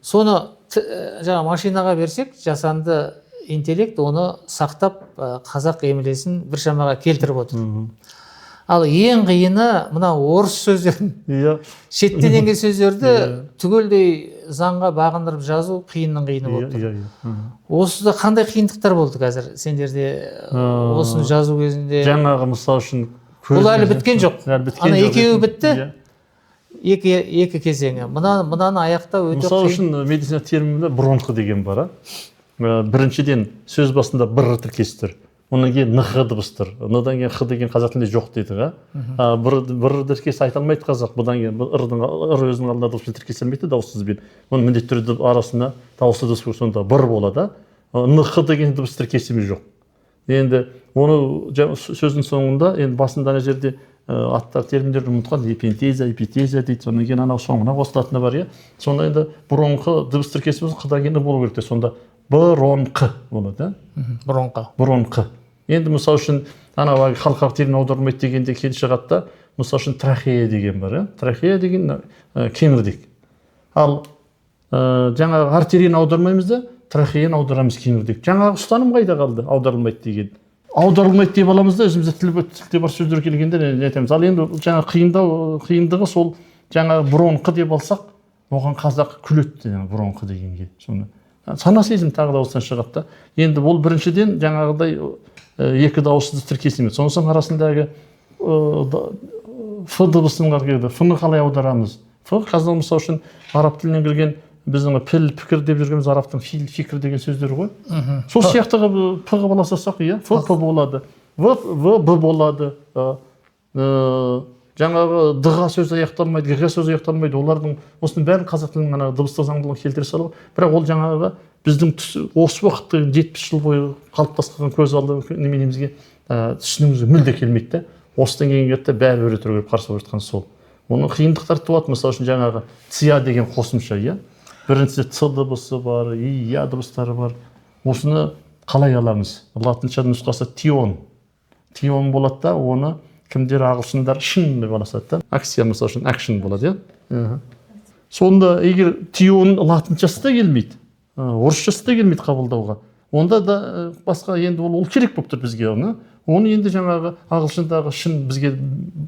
Соны жаңа машинаға берсек, жасанды интеллект оны сақтап, қазақ емлесін бір шамаға келтіріп отыр. Ал ең қиыны мына орыс сөздерін, шеттен енген сөздерді түгелдей заңға бағындырып жазу қиынның қиыны болып тұр. Осыда қандай қиындықтар болды қазір сендерде осыны жазу кезінде? Жаңағы мысал үшін бұл әлі біткен жоқ. Ана екеуі бітті. Екі кезеңі. Мынаны аяқтау өте қиын. Мысал үшін медицина терминінде бронхы деген бар. Біріншіден сөз басында бір тіркес тұр. Онан кейін н х дыбыс тұр. Одан кейін х деген қазақ тілінде жоқ дейді. Бір тіркес айта алмайды қазақ. Бұдан кейін ыр өзінің алдында дыбыспен тіркесе алмайды дауыссызбен. Оның міндетті түрде арасында дауысты дыбыс болса, сонда бір болады. Н х деген дыбыс тіркесіміз жоқ. Енді оны сөздің соңында, енді басында ана жерде аттар терминдерді ұмытқан, эпентезия, эпитезия дейді, содан кейін анау соңына қосылатыны бар, иә. Сонда енді бронхы дыбыс тіркесі болса, қыдан кейін болу керек те, сонда бронхы болады, Бронхы. Бронхы. Енді мысал үшін анау халықаралық термин аударылмайды дегенде келіп шығады да, мысал үшін трахея деген бар, иә. Трахея деген кеңірдек. Ал жаңағы артерияны аудармаймыз да, трахеяны аударамыз кеңірдек. Жаңағы ұстаным қайда қалды? Аударылмайды деген. Аударылмайды деп аламыз да, өзімізде тілде бар сөздер келгенде не айтамыз. Ал енді жаңа қиындығы сол жаңағы бронхы деп алсақ, оған қазақ күледі жаңа бронхы дегенге. Соны сана сезім тағы да осыдан шығады да. Енді ол біріншіден жаңағыдай екі дауыссыз тіркес емес. Соның арасындағы ф дыбысының бар келді. Ф-ны қалай аударамыз? Ф қазір мысал үшін араб тілінен келген біздің піл, пікір деп жүргеніміз арабтың фил, фикір деген сөздері ғой. Сол сияқты п қылып ала салсақ, иә, ф, п болады, в, в, б болады. Жаңағы д-ға сөз аяқталмайды, г-ға сөз аяқталмайды. Олардың осының бәрін қазақ тілінің ана дыбыстық заңдылығын келтіре салу. Бірақ ол жаңағы біздің осы уақытта 70 жыл бойы қалыптасқан көз алды неменемізге, түсінігімізге мүлде келмейді де. Осыдан кейін келді бәрі өре түрегеліп қарсы болып жатқан сол. Оның қиындықтары туады, мысалы үшін жаңағы ция деген қосымша, иә. Біріншісі ц дыбысы бар, и, я дыбыстары бар. Осыны қалай аламыз? Латынша нұсқасы тион. Тион болады да, оны кімдер, ағылшындар шын деп аласады да. Акция, мысалы үшін, action болады, иә. Сонда егер тион латыншасы да келмейді, орысшасы да келмейді қабылдауға, онда да басқа енді ол керек болып тұр бізге. Оны енді жаңағы ағылшындағы шын бізге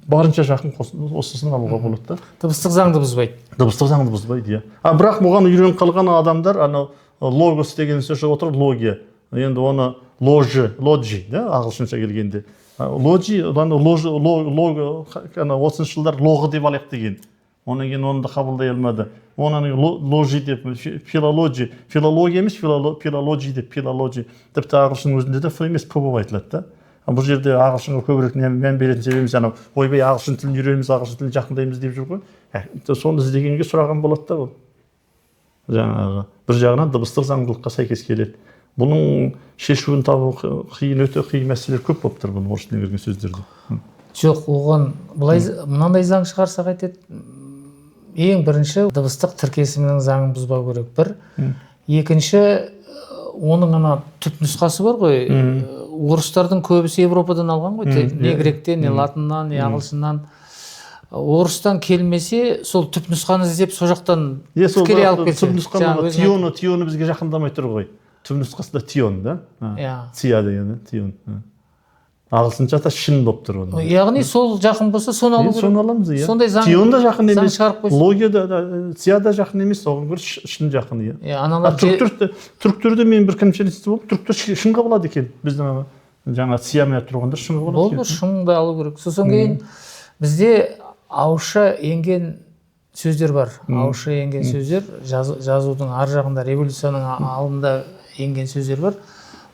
барынша жақын, осысын алуға болады да. Дыбыстық заңды бұзбайды. Дыбыстық заңды бұзбайды, иә. А бірақ бұған үйреніп қалған адамдар анау логос деген сөз шығып отыр, логия. Енді оны ложи, лоджи да, ағылшынша келгенде лоджи, ана ложи, лого, ана 30-жылдар лоғы деп алайық деген. Одан кейін оны да қабылдай алмады. Оны ложи деп, филологи, филология емес, филологи деп, филологи. Тіпті ағылшынның өзінде де ф емес, п болып айтылады да. Бұл жерде ағылшынға көбірек мән беретін себебіміз анау, ойбай, ағылшын тілін үйренеміз, ағылшын тілін жақындаймыз деп жүр ғой. Соны іздегенге сұраған болады да. Ол жаңағы бір жағынан дыбыстық заңдылыққа сәйкес келеді. Бұның шешуін табу қиын, өте қиын мәселелер көп болып тұр бұның, орыс тіліне кірген сөздерде. Жоқ, оған былай, мынандай заң шығарсақ айтады: ең бірінші, дыбыстық тіркесімнің заңын бұзбау керек, бір. Екінші, оның ана түп нұсқасы бар ғой. Орыстардың көбісі Европадан алған ғой, не гректен, не латыннан, не ағылшыннан. Орыстан келмесе, сол түп нұсқаны іздеп, сол жақтан Иә, сол тікелей алып келсе. Түп нұсқаны. Жаңа өзің. Тионы бізге жақындамай тұр ғой. Түп нұсқасында тион да. Иә. Ция деген тион. Ағылшынша да шын болып тұр оның. Яғни сол жақын болса, соны алу Иә, керек. Соны аламыз, иә. Сондай заң Тион да жақын заң емес, шығарып қойсын. Логия да, ция да жақын емес, оған гөрі шын жақын, иә. Иә, А аналар түріктерде мен бір конференцияда болып, түріктер шынға болады екен. Біздің ана жаңа циямен тұрғандар шынға болады Болды, екен. шынды алу керек. Сосын кейін бізде ауызша енген сөздер бар. Ауызша енген сөздер, жазудың ар жағында, революцияның алдында енген сөздер бар.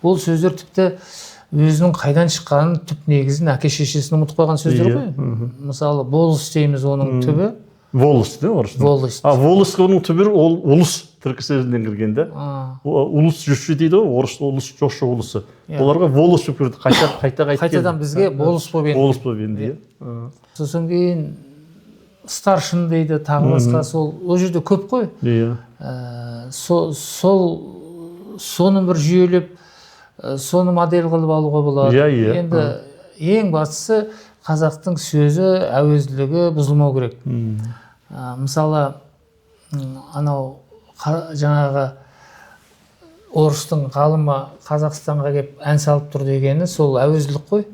Ол сөздер тіпті өзінің қайдан шыққанын, түп негізін, әке шешесін ұмытып қойған сөздер ғой. Мысалы, болыс дейміз, оның түбі Волость да, орысша. Волость. А волость, оның түбірі ол ұлыс түркі сөзінен кірген да. Ұлыс Жошы дейді ғой, орыс ұлыс, Жошы ұлысы. Оларға волость болып кірді, қайта қайта қайтып Қайтадан келді. Бізге болыс болып енді. Болыс болып енді, иә. Сосын кейін старшын дейді, тағы басқа, сол ол жерде көп қой. Сол соны бір жүйелеп, соны модель қылып алуға болады. Иә, иә. Енді ең бастысы, қазақтың сөзі әуезділігі бұзылмау керек. Мысалы, анау жаңағы орыстың ғалымы Қазақстанға келіп ән салып тұр дегені сол әуезділік қой.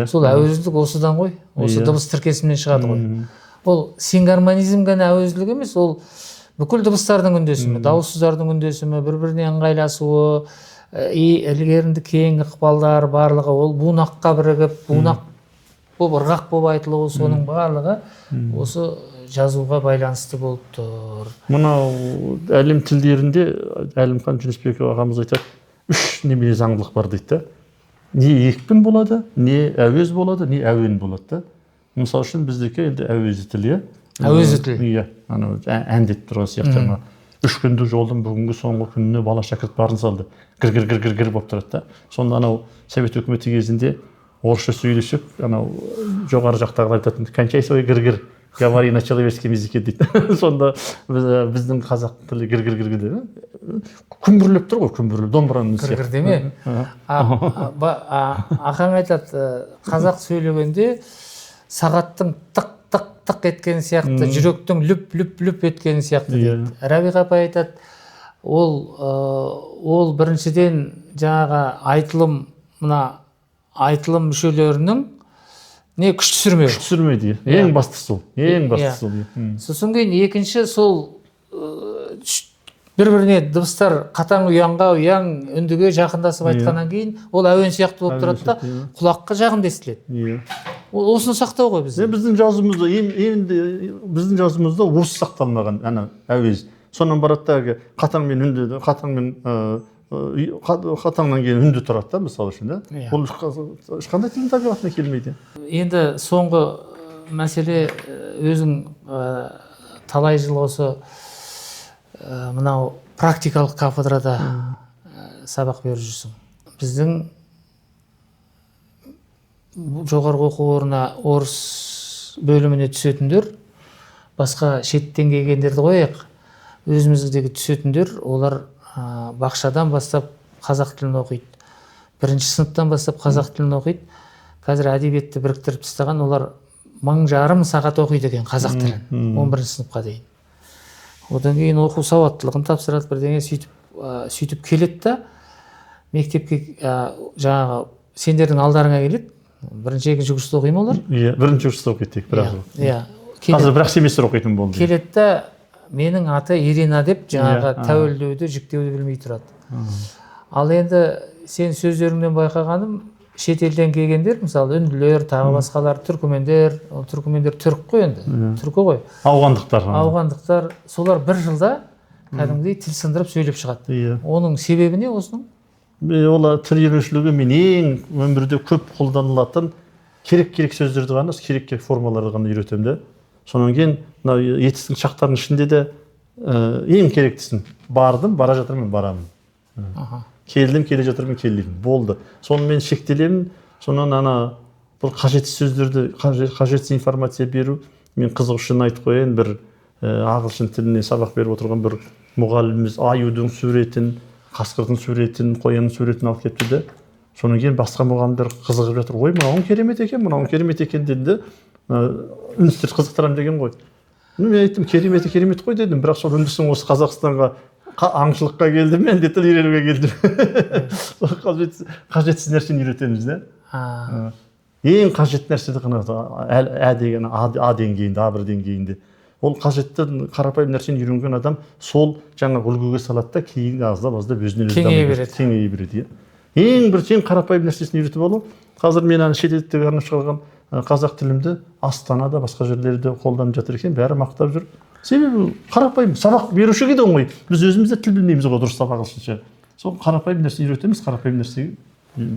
Сол әуезділік осыдан ғой, осы дыбыс тіркесімен шығады ғой. Ол сингармонизм ғана әуезділік емес, ол бүкіл дыбыстардың үндесімі, дауыссыздардың үндесімі, бір біріне ыңғайласуы, и ілгерінді кейінгі ықпалдар, барлығы ол бунаққа бірігіп, бунақ болып, ырғақ болып айтылуы, соның барлығы осы жазуға байланысты болып тұр. Мынау әлем тілдерінде Әлімхан Жүнісбеков ағамыз айтады, үш немене заңдылық бар дейді да: не екпін болады, не әуез болады, не әуен болады да. Мысалы үшін, біздікі енді әуезді тіл, иә. Әуезді тіл. Иә, анау әндетіп тұрған сияқты. Ана 3 күндік жолдың бүгінгі соңғы күніне бала шәкірт барын салды, гір гір гір гір гір болып тұрады да. Сонда анау совет өкіметі кезінде орысша сөйлесіп, анау жоғары жақтағылар айтатын: «Кончай свой гір гір, говори на человеческом языке», — дейді. Сонда біздің қазақ тілі гір гір гір гір деп күмбірлеп тұр ғой, күмбірлеп, домбыраның Гір гір деме. Ахаң айтады, қазақ сөйлегенде сағаттың тық тық тық еткен сияқты, жүректің лүп лүп лүп еткен сияқты дейді. Рабиға апай айтады, ол біріншіден, жаңағы айтылым, мына айтылым мүшелерінің не күш түсірмеу. Күш түсірмейді, иә. Ең бастысы сол, ең бастысы сол, иә. Сосын кейін екінші, сол бір біріне дыбыстар қатаң ұяңға ұяң, үндіге жақындасып айтқаннан кейін ол әуен сияқты болып Әуен тұрады да, сияқты, иә. құлаққа жағымды естіледі. Осыны сақтау ғой бізде. Біздің жазуымызда енді біздің жазуымызда осы сақталмаған, ана әуез. Сонан барады да, әлгі қатаң мен үнді, қатаң мен қатаңнан кейін үнді тұрады да, мысалы үшін да. Ол ешқандай тілдің табиғатына келмейді. Енді соңғы мәселе, өзің талай жыл осы мынау практикалық кафедрада сабақ беріп жүрсің. Біздің жоғарғы оқу орнына орыс бөліміне түсетіндер, басқа шеттен келгендерді қояйық, Өзіміздегі түсетіндер, олар бақшадан бастап қазақ тілін оқиды, бірінші сыныптан бастап қазақ тілін оқиды. Қазір әдебиетті біріктіріп тастаған, олар 1500 сағат оқиды екен қазақ тілін 11 сыныпқа дейін. Одан кейін оқу сауаттылығын тапсырады, бірдеңе сөйтіп, келеді да мектепке, жаңағы сендердің алдарыңа келеді. Бірінші, екінші курста оқи ма олар? Иә, бірінші курста оқиды тек, бірақ Иә. Қазір бір ақ семестр оқитын болды. Келеді да, менің аты Ирина деп, жаңағы тәуелдеуді, жіктеуді білмей тұрады. Ал енді сен сөздеріңнен байқағаным, шетелден келгендер, мысалы, үнділер, тағы басқалар, түркімендер, ол түркімендер түрік қой енді, түркі ғой. Ауғандықтар. Ауғандықтар, солар бір жылда кәдімгідей тіл сындырып сөйлеп шығады. Оның себебі не осының? Ол тіл үйренушілігі, мен ең өмірде көп қолданылатын керек керек сөздерді ғана, керек керек формаларды ғана үйретемін да. Содан кейін мынау етістің шақтарының ішінде де ең керектісін: бардым, бара жатырмын, барамын, келдім, келе жатырмын, келемін, болды. Сонымен шектелемін. Сонан ана бұл қажетсіз сөздерді, қажетсіз информация беру. Мен қызық үшін айтып қояйын, бір ағылшын тілінен сабақ беріп отырған бір мұғаліміміз аюдың суретін, қасқырдың суретін, қоянның суретін алып келіпті де. Содан кейін басқа мұғалімдер қызығып жатыр: «Ой, мынауың керемет екен, мынауың керемет екен», – деді де. Үндістер қызықтырамын деген ғой. Ну, мен айттым: «Кереметі керемет қой, – дедім, – бірақ сол үндісің осы Қазақстанға аңшылыққа келді ме, әлде тіл үйренуге келді ме?» Сол қажетсіз нәрсені үйретеміз да. Ең қажетті нәрсені ғана, ә деген а деңгейінде, А1 деңгейінде. Ол қажетті қарапайым нәрсені үйренген адам сол жаңағы үлгіге салады да, кейін аздап аздап өзінен өзі Кеңейе дами береді. Кеңейе береді, иә. Ең бір ең қарапайым нәрсесін үйретіп алу. Қазір мен ана шетелдіктерге арнап шығарған қазақ тілімді Астанада, басқа жерлерде қолданып жатыр екен, бәрі мақтап жүр. Себебі қарапайым, сабақ берушіге де оңай. Біз өзіміз де тіл білмейміз ғой дұрыстап ағылшынша. Сол қарапайым нәрсе үйретеміз, қарапайым нәрсеге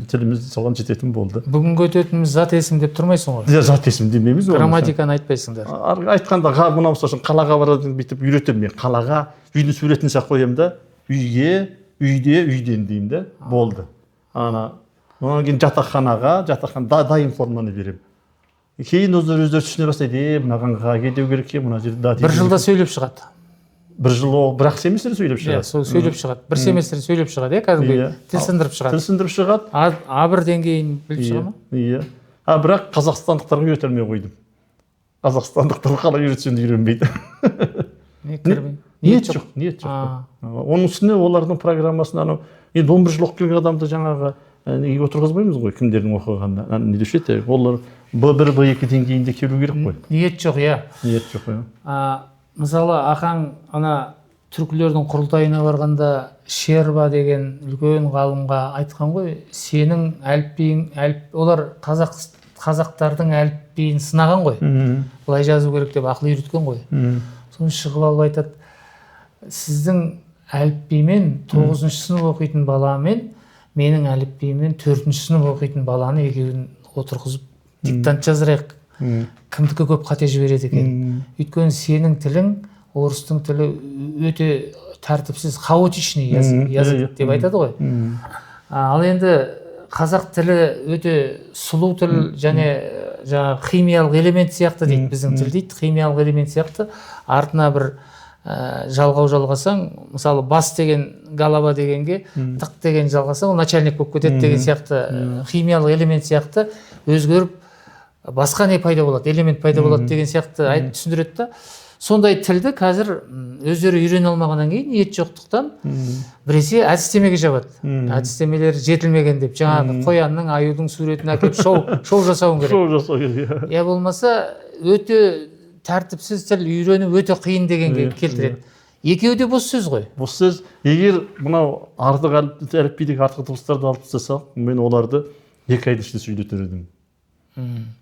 тіліміз соған жететін болды. Бүгінгі өтетініміз зат есім деп тұрмайсың ғой? Иә, зат есім демейміз оны. Грамматиканы айтпайсыңдар. Айтқанда мынау, мысалы үшін, қалаға барады, бүйтіп үйретемін мен. Қалаға, үйдің суретін салып қоямын да, үйге, үйде, үйден деймін да, болды. Ана одан кейін жатақханаға, жатақхана да, дайын форманы беремін. Кейін өздері түсіне бастайды: е, мынаған ға деу керек екен, мына жерде да деу Бір жылда керек. сөйлеп шығады. Бір жыл, ол бір ақ семестр сөйлеп Иә, шығады. сол сөйлеп шығады, бір семестр сөйлеп шығады, иә, кәдімгідей тіл сындырып шығады. Тіл сындырып шығады. А1 деңгейін біліп шыға ма? Иә, а бірақ қазақстандықтарға үйрете алмай қойдым. Қазақстандықтар қалай үйретсем де үйренбейді. Не кірмей? Ниет жоқ, ниет жоқ. Оның үстіне олардың программасын, анау енді 11 жыл оқып келген адамды жаңағы неге отырғызбаймыз ғой, кімдердің оқығанына. Не деуші еді, олар Б1, Б2 деңгейінде келу керек қой. Ниет жоқ, иә. Ниет жоқ, иә. Мысалы, ақаң ана түркілердің құрылтайына барғанда Шерба деген үлкен ғалымға айтқан ғой: сенің әліпбиің олар қазақтардың әліпбиін сынаған ғой, былай жазу керек деп ақыл үйреткен ғой. Соны шығып алып айтады: сіздің әліпбимен тоғызыншы сынып оқитын баламен менің әліпбиіммен төртінші сынып оқитын баланы екеуін отырғызып диктант жаздырайық, кімдікі көп қате жібереді екен. Өйткені сенің тілің, орыстың тілі өте тәртіпсіз, хаотичный язык деп айтады ғой. Ал енді қазақ тілі өте сұлу тіл және жаңағы химиялық элемент сияқты дейді, біздің тіл дейді, химиялық элемент сияқты. Артына бір жалғау жалғасаң, мысалы, бас деген голова дегенге тық деген жалғасаң, ол начальник болып кетеді деген сияқты, химиялық элемент сияқты өзгеріп, басқа не пайда болады, элемент пайда болады деген сияқты айтып түсіндіреді да. Сондай тілді қазір өздері үйрене алмағаннан кейін, ниет жоқтықтан, біресе әдістемеге жабады, әдістемелері жетілмеген деп, жаңағы қоянның, аюдың суретін әкеліп шоу жасауың керек. Шоу жасау керек, иә. Я болмаса өте тәртіпсіз тіл, үйрену өте қиын дегенге келтіреді. Екеуі де бос сөз ғой. Бос сөз. Егер мынау артық әліпбидегі артық дыбыстарды алып тастасақ, мен оларды 2 айдың ішінде сөйлетер едім.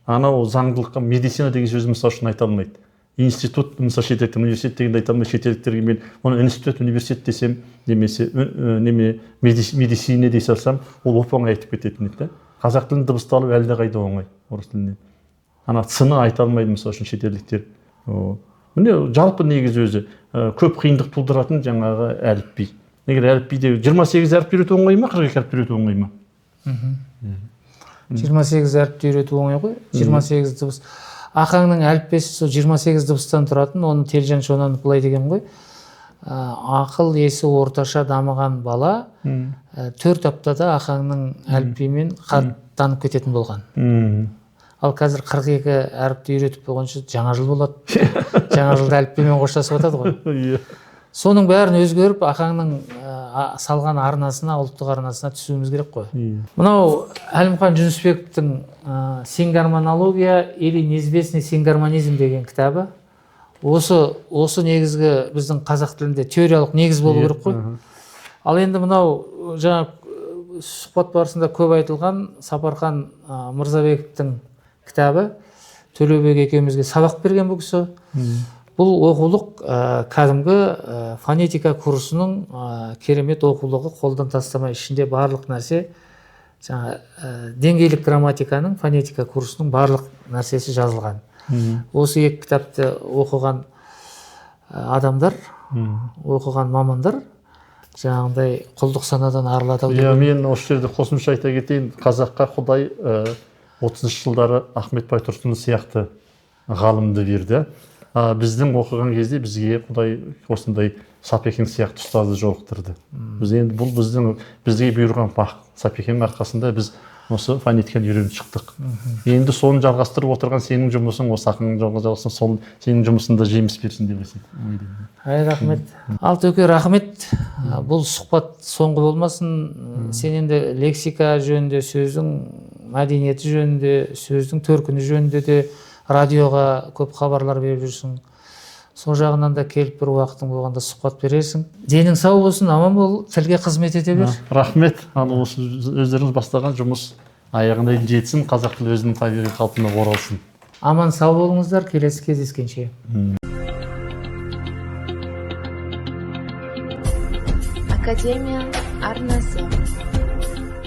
Анау заңдылыққа медицина деген сөзді, мысалы үшін, айта алмайды. Институт, мысалы, шетелдіктер университет дегенді айта алмайды. Шетелдіктерге мен оны институт, университет десем немесе неме медицина дей салсам, ол оп оңай айтып кететін еді да. Қазақ тілін дыбысталу әлдеқайда оңай орыс тілінен. Ана ц-ны айта алмайды, мысалы үшін, шетелдіктер. Міне, жалпы негізі өзі көп қиындық тудыратын жаңағы әліпби. Егер әліпбиде 28 әріп үйрету оңай ма, 42 әріп үйрету оңай ма? 28 әріпті үйрету оңай ғой, 28 дыбыс. Ақаңның әліппесі сол 28 дыбыстан тұратын. Оны Телжан Шонанов былай деген ғой. Ақыл есі орташа дамыған бала 4 аптада Ахаңның әліпбиімен танып кететін болған. Ал қазір 42 әріпті үйретіп болғанша жаңа жыл болады. Жаңа жылда әліпбимен қоштасып жатады ғой. Соның бәрін өзгеріп, Ахаңның салған арнасына, ұлттық арнасына түсуіміз керек қой. Мынау Әлімхан Жүнісбековтің «Сингармонология или неизвестный сингармонизм» деген кітабы. Осы негізгі біздің қазақ тілінде теориялық негіз болу керек қой. Ал енді мынау жаңа сұхбат барысында көп айтылған Сапархан Мырзабековтің кітабы. Төлеубек екеумізге сабақ берген бұл кісі. Бұл оқулық кәдімгі фонетика курсының керемет оқулығы, қолдан тастамай, ішінде барлық нәрсе, жаңа деңгейлік грамматиканың фонетика курсының барлық нәрсесі жазылған. Осы екі кітапты оқыған адамдар, оқыған мамандар жаңағындай құлдық санадан арылады ау деп. Мен осы жерде қосымша айта кетейін, қазаққа Құдай 30 жылдары Ахмет Байтұрсынов сияқты ғалымды берді. Біздің оқыған кезде бізге Құдай осындай Сапекең сияқты ұстазды жолықтырды. Біз енді бұл бізге бұйырған бақ. Сапекеңнің арқасында біз осы фонетиканы үйреніп шықтық. Енді соны жалғастырып отырған сенің жұмысың, осы ақынның жалғастырған сол сенің жұмысында жеміс берсін деп ойлаймын. Ай, рахмет. Ал Төке, рахмет. Бұл сұхбат соңғы болмасын. Сен енді лексика жөнінде, сөздің мәдениеті жөнінде, сөздің төркіні жөнінде де радиоға көп хабарлар беріп жүрсің. Сол жағынан да келіп бір уақытың болғанда сұхбат берерсің. Денің сау болсын, аман бол, тілге қызмет ете бер. Рахмет. Ал осы өздеріңіз бастаған жұмыс аяғына дейін жетсін, қазақ тілі өзінің табиғи қалпына оралсын. Аман сау болыңыздар, келесі кездескенше. Академия Арнасы.